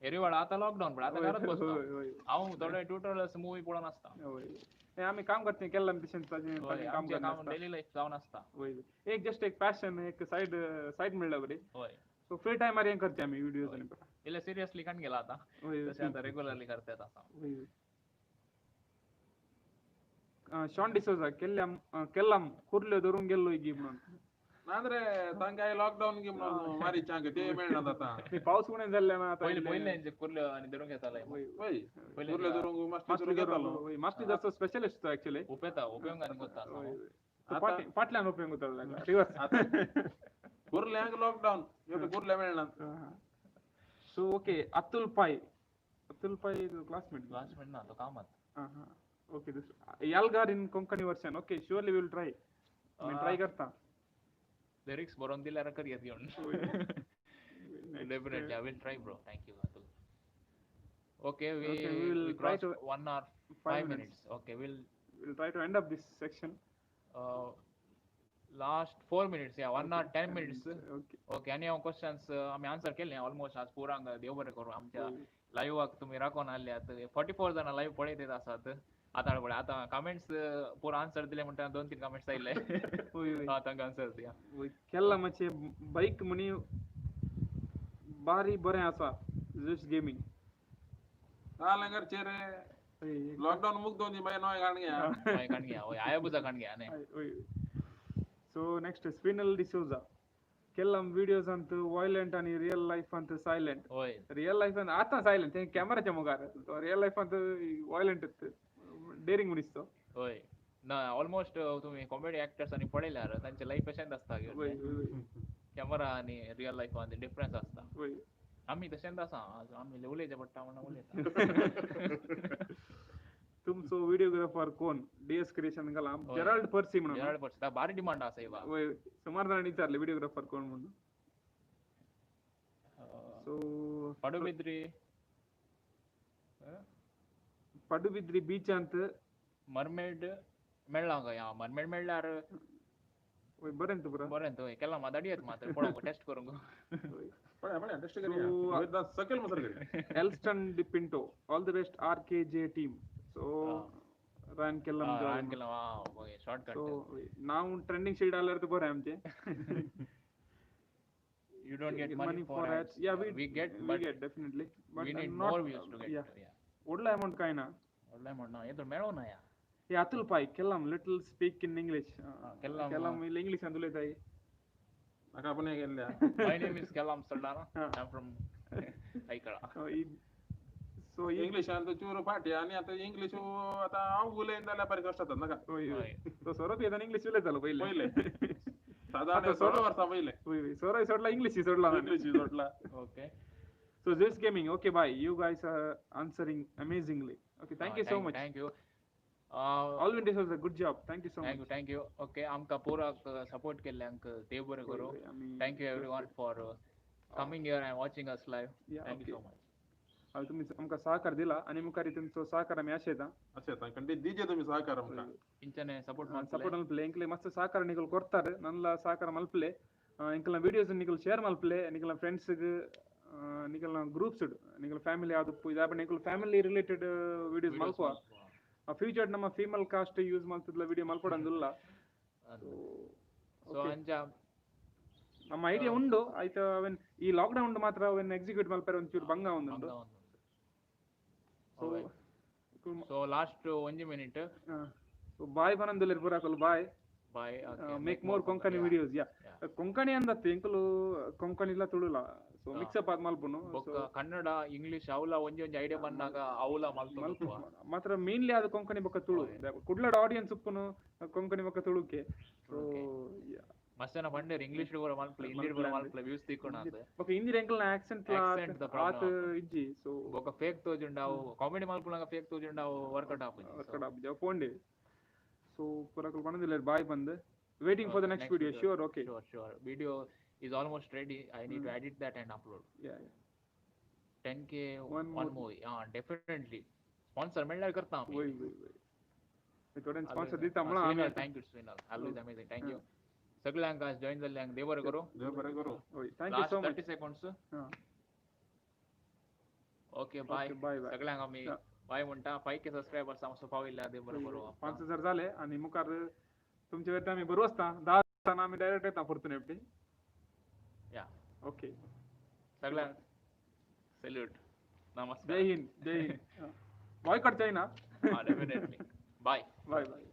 एरेवाळा आतां लॉकडावन पळय आतां घरात बसता हांव थोडे ट्युटोरियल्स मुवी पळोवन आसता. आमी काम करता केल्ला तशें ताजें काम काम डेली लायफ जावन आसता. एक जस्ट एक पॅशन एक सायड सायड मेळ्ळा बरी. सो फ्री टायमार हें करचे आमी व्हिडियोज आनी इल्लें सिरियसली काण गेला आतां तशें आतां रेगुलरली करतात आतां. शॉन डिसोजा केल्लम केल्लम कुर्ल्यो धरून गेल्लो गी म्हणून नांದ್ರೆ तांकां लॉकडावन गी म्हणून मारी चांग ते मेळना आतां पावस उणें जाल्ले ना आतां पयलीं पयलीं कुर्ल्यो आनी धरूंक येताले. वय कुर्ल्यो धरूंक मास्टी धरूंक येतालो. मास्टी जाचो स्पेशलिस्ट तो एक्चुअली उपेता उपयोग आनी कोत्ता. फाटल्यान ओपनिंग उतरला रिवर्स कुर्ल्यांक लॉकडावन कुर्ले मेळना. So okay Atul Pai, Atul Pai classmate classmate ना तो कामात. Okay this Yalgar in Konkani version. Okay surely will try, me try करता. लिरिक्स बरोवन दिल्यार करयत घेवन. Definitely I will try bro. Thank you Atul. Okay we will try to 1 hour 5 minutes. Okay will try to end up this section. Last 4 minutes, yeah, 1 hour 10 minutes. Okay. Okay, आनी हांव क्वेश्चन्स आमी आन्सर केले ऑलमोस्ट. आज पुरांक देव बरें करूं आमच्या लायव्हाक तुमी राखोन आयल्यात. 44 जाणां लायव्ह पळयत आसात आतां. पळय आतां कमेंट्स पुरो आन्सर दिले म्हणटा 2-3 कमेंट्स आयले, तांकां आन्सर दिया. केल्ला मातशें बायक म्हणी बारी बरें आसा जस्ट गेमींग. चेरे लॉकडाऊन मुक्त बाय नोय काणग्या काणग्या होय आयाबुजा काणग्या न्ही. सो नेक्स्ट स्पिनल डिसोजा केल्लम विडियोज अंत वायलेंट आणि रियल लाईफ अंत सायलेंट. होय रियल लाईफ अंत आता सायलेंट ते कॅमेराच्या मुखार, रियल लाईफ अंत वायलेंट डेरिंग मनीस तो. होय ना ऑलमोस्ट तुम्ही कॉमेडी ऍक्टर्स आणि पळयल्यार तांचे लाईफ अशेंच आसता, कॅमेरा आणि रियल लाईफ अंत डिफरन्स आसता. आमी तशेंच आसा, आमी उलयचें पडटा म्हणून उलयता. तुमचो व्हिडिओग्राफर कोण? डीएस क्रिएशन घाला जेराल्ड पर्सी म्हणून. जेराल्ड पर्सी भारी डिमांड आसा बा. होय सुमार जाणांनी विचारले व्हिडिओग्राफर कोण म्हणून. सो पडुबिद्री, पडुबिद्री बीच अंत मर्मेड मेळ्ळा काय? मर्मेड मेळ्ळ्यार होय बरें तू पुरा बरें तू केला मात अडियत मात्र पळोवंक टेस्ट करूंक. पळय पळय टेस्ट करूया सकयल मसर करूया. Elston D'Pinto all the best RKJ team. So Ryan Kellam, Ryan Kellam okay shortcut. So now trending sheet आल्यार तर बरें आमचें. You don't get money for ads. Yeah, we get, we but get definitely, but we need not, more views to get. Yeah. व्हडलो अमाउंट काय ना, व्हडलो अमाउंट ना येतो मेळो ना. या हे Atul Pai Kellam little speak in English. Kellam Kellam English अंत उलयताय. म्हाका आपण हे केल्ल्या. My name is Kellam Saldana, I am from Aikala. So English अंत चूर फाटी आनी आतां इंग्लीश आतां हांव उलयन जाल्यार बारीक कश्ट जाता नाका. होय तो सोरोप येताना इंग्लीश उलयतालो पयले पयले साधारण 16 वर्सां पयले. होय सोरोय सोडला इंग्लीश सोडला इंग्लीश सोडला. Okay so this gaming okay bye you guys are answering amazingly. Okay thank you so much. Thank you Alvin D'Souza, good job. Thank you so much. Thank you, thank you. Okay, आमका पूरा सपोर्ट केल्ल्यांक देव बरें करूं. Thank you everyone for coming here and watching us live. Thank you so much. हांवें तुमी आमकां सहकार दिला आनी मुखार तुमचो सहकार आमी आशेता. आशेता कारण दिजे तुमी सहकार आमकां इंचने सपोर्ट सपोर्ट मल्पले ಎಂಕ್ಲೆ ಮಸ್ತ್ ಸಹಕಾರ ನಿಕಲ್ ಕೊಡ್ತಾರೆ ನನ್ಲ ಸಹಕಾರ ಮಲ್ಪಲೆ ಎಂಕಲ್ನ ವಿಡಿಯೋಸ್ ನಿಕಲ್ ಶೇರ್ ಮಲ್ಪಲೆ ನಿಕಲ್ನ ಫ್ರೆಂಡ್ಸ್ ನಿಕಲ್ನ ಗ್ರೂಪ್ಸ್ ನಿಕಲ್ ಫ್ಯಾಮಿಲಿ ಆದುಪ್ಪು ಇದಾಪ ನಿಕಲ್ ಫ್ಯಾಮಿಲಿ ರಿಲೇಟೆಡ್ ವಿಡಿಯೋಸ್ ಮಲ್ಪುವ. ಫ್ಯೂಚರ್ ನಮ್ಮ ಫೀಮೇಲ್ ಕಾಸ್ಟ್ ಯೂಸ್ ಮಾಡ್ತಿದ್ಲ ವಿಡಿಯೋ ಮಲ್ಪಡಂದುಲ್ಲ. ಸೊ ಅಂಚ ನಮ್ಮ ಐಡಿಯಾ ಉಂಡು ಆಯ್ತು. ಅವನ್ ಈ ಲಾಕ್ ಡೌನ್ ಮಾತ್ರ ಅವನ್ ಎಕ್ಸಿಕ್ಯೂಟ್ ಮಲ್ಪರೆ ಒಂಚೂರು ಬಂಗ ಉಂಡು. So last 1 minute. So bye ಬನಂದುಲ್ಲೆರ್ ಪೂರಾಕುಲು bye bye. Make more Konkani videos. Yeah Konkani ಅಂದತ್ತೆ ಎಂಕುಲು ಕೊಂಕಣಿಲ ತುಳುಲ ಸೊ ಮಿಕ್ಸ್ ಅಪ್ ಆದ್ ಮಲ್ಪುನು. ಬೊಕ್ಕ ಕನ್ನಡ ಇಂಗ್ಲಿಷ್ ಅವಲ ಒಂಜಿ ಒಂಜಿ ಐಡಿಯಾ ಬಂದಾಗ ಅವಲ ಮಲ್ಪು ಮಾತ್ರ ಮೇನ್ಲಿ ಅದು ಕೊಂಕಣಿ ಬೊಕ್ಕ ತುಳು ಕುಡ್ಲಡ್ ಆಡಿಯನ್ಸ್ ಉಪ್ಪುನು ಕೊಂಕಣಿ ಬೊಕ್ಕ ತುಳುಕೆ. ಸೊ ಮಸ್ತ್ ಜನ ಪಂಡೇರ್ ಇಂಗ್ಲಿಷ್ ಪೂರ ಮಲ್ಪಲೆ ಹಿಂದಿ ಪೂರ ಮಲ್ಪಲೆ ವ್ಯೂಸ್ ತಿಕ್ಕೊಣ ಅಂದ್. ಬೊಕ್ಕ ಹಿಂದಿ ಎಂಕಲ್ನ ಆಕ್ಸೆಂಟ್ ಆತ್ ಇಜ್ಜಿ. ಸೊ ಬೊಕ್ಕ ಫೇಕ್ ತೋಜುಂಡಾವು ಕಾಮಿಡಿ ಮಲ್ಪುನಗ ಫೇಕ್ ತೋಜುಂಡಾವು ವರ್ಕೌಟ್ ಆಪುಜಿ. ವರ್ಕೌಟ್ ಆಪುಜಿ ಪೋಂಡೆ. ಸೊ ಪೂರಕುಲು ಪನೊಂದುಲ್ಲೆರ್ ಬಾಯ್ ಪಂದ್. Waiting for the next video. Sure, okay. Sure, sure. Video is almost ready. I need to edit that and upload. Yeah, yeah. 10K one movie. Definitely. Sponsor मेळ्ळ्यार करता आमी. वय वय वय थोड्यान स्पॉन्सर दिता म्हणून आमी. Thank you Swinal, always amazing. Thank you सगळ्यांक आज जॉईन जाल्ल्यांक देव बरें करूं. देव बरें करूं. वय thank you so much. 30 seconds. Okay bye bye bye सगळ्यांक आमी बाय म्हणटा. 5K subscribers आमचो पाविल्ल्या देव बरें करूं. 5000 जाले आनी मुखार तुमचे वरती आमी बरो आसता 10 दिसांनी आमी डायरेक्ट येता परतून एकटी. या ओके सगळ्यांक सल्यूट. नमस्कार. जय हिंद. जय Hind. Boycott China. Definitely. Bye bye bye.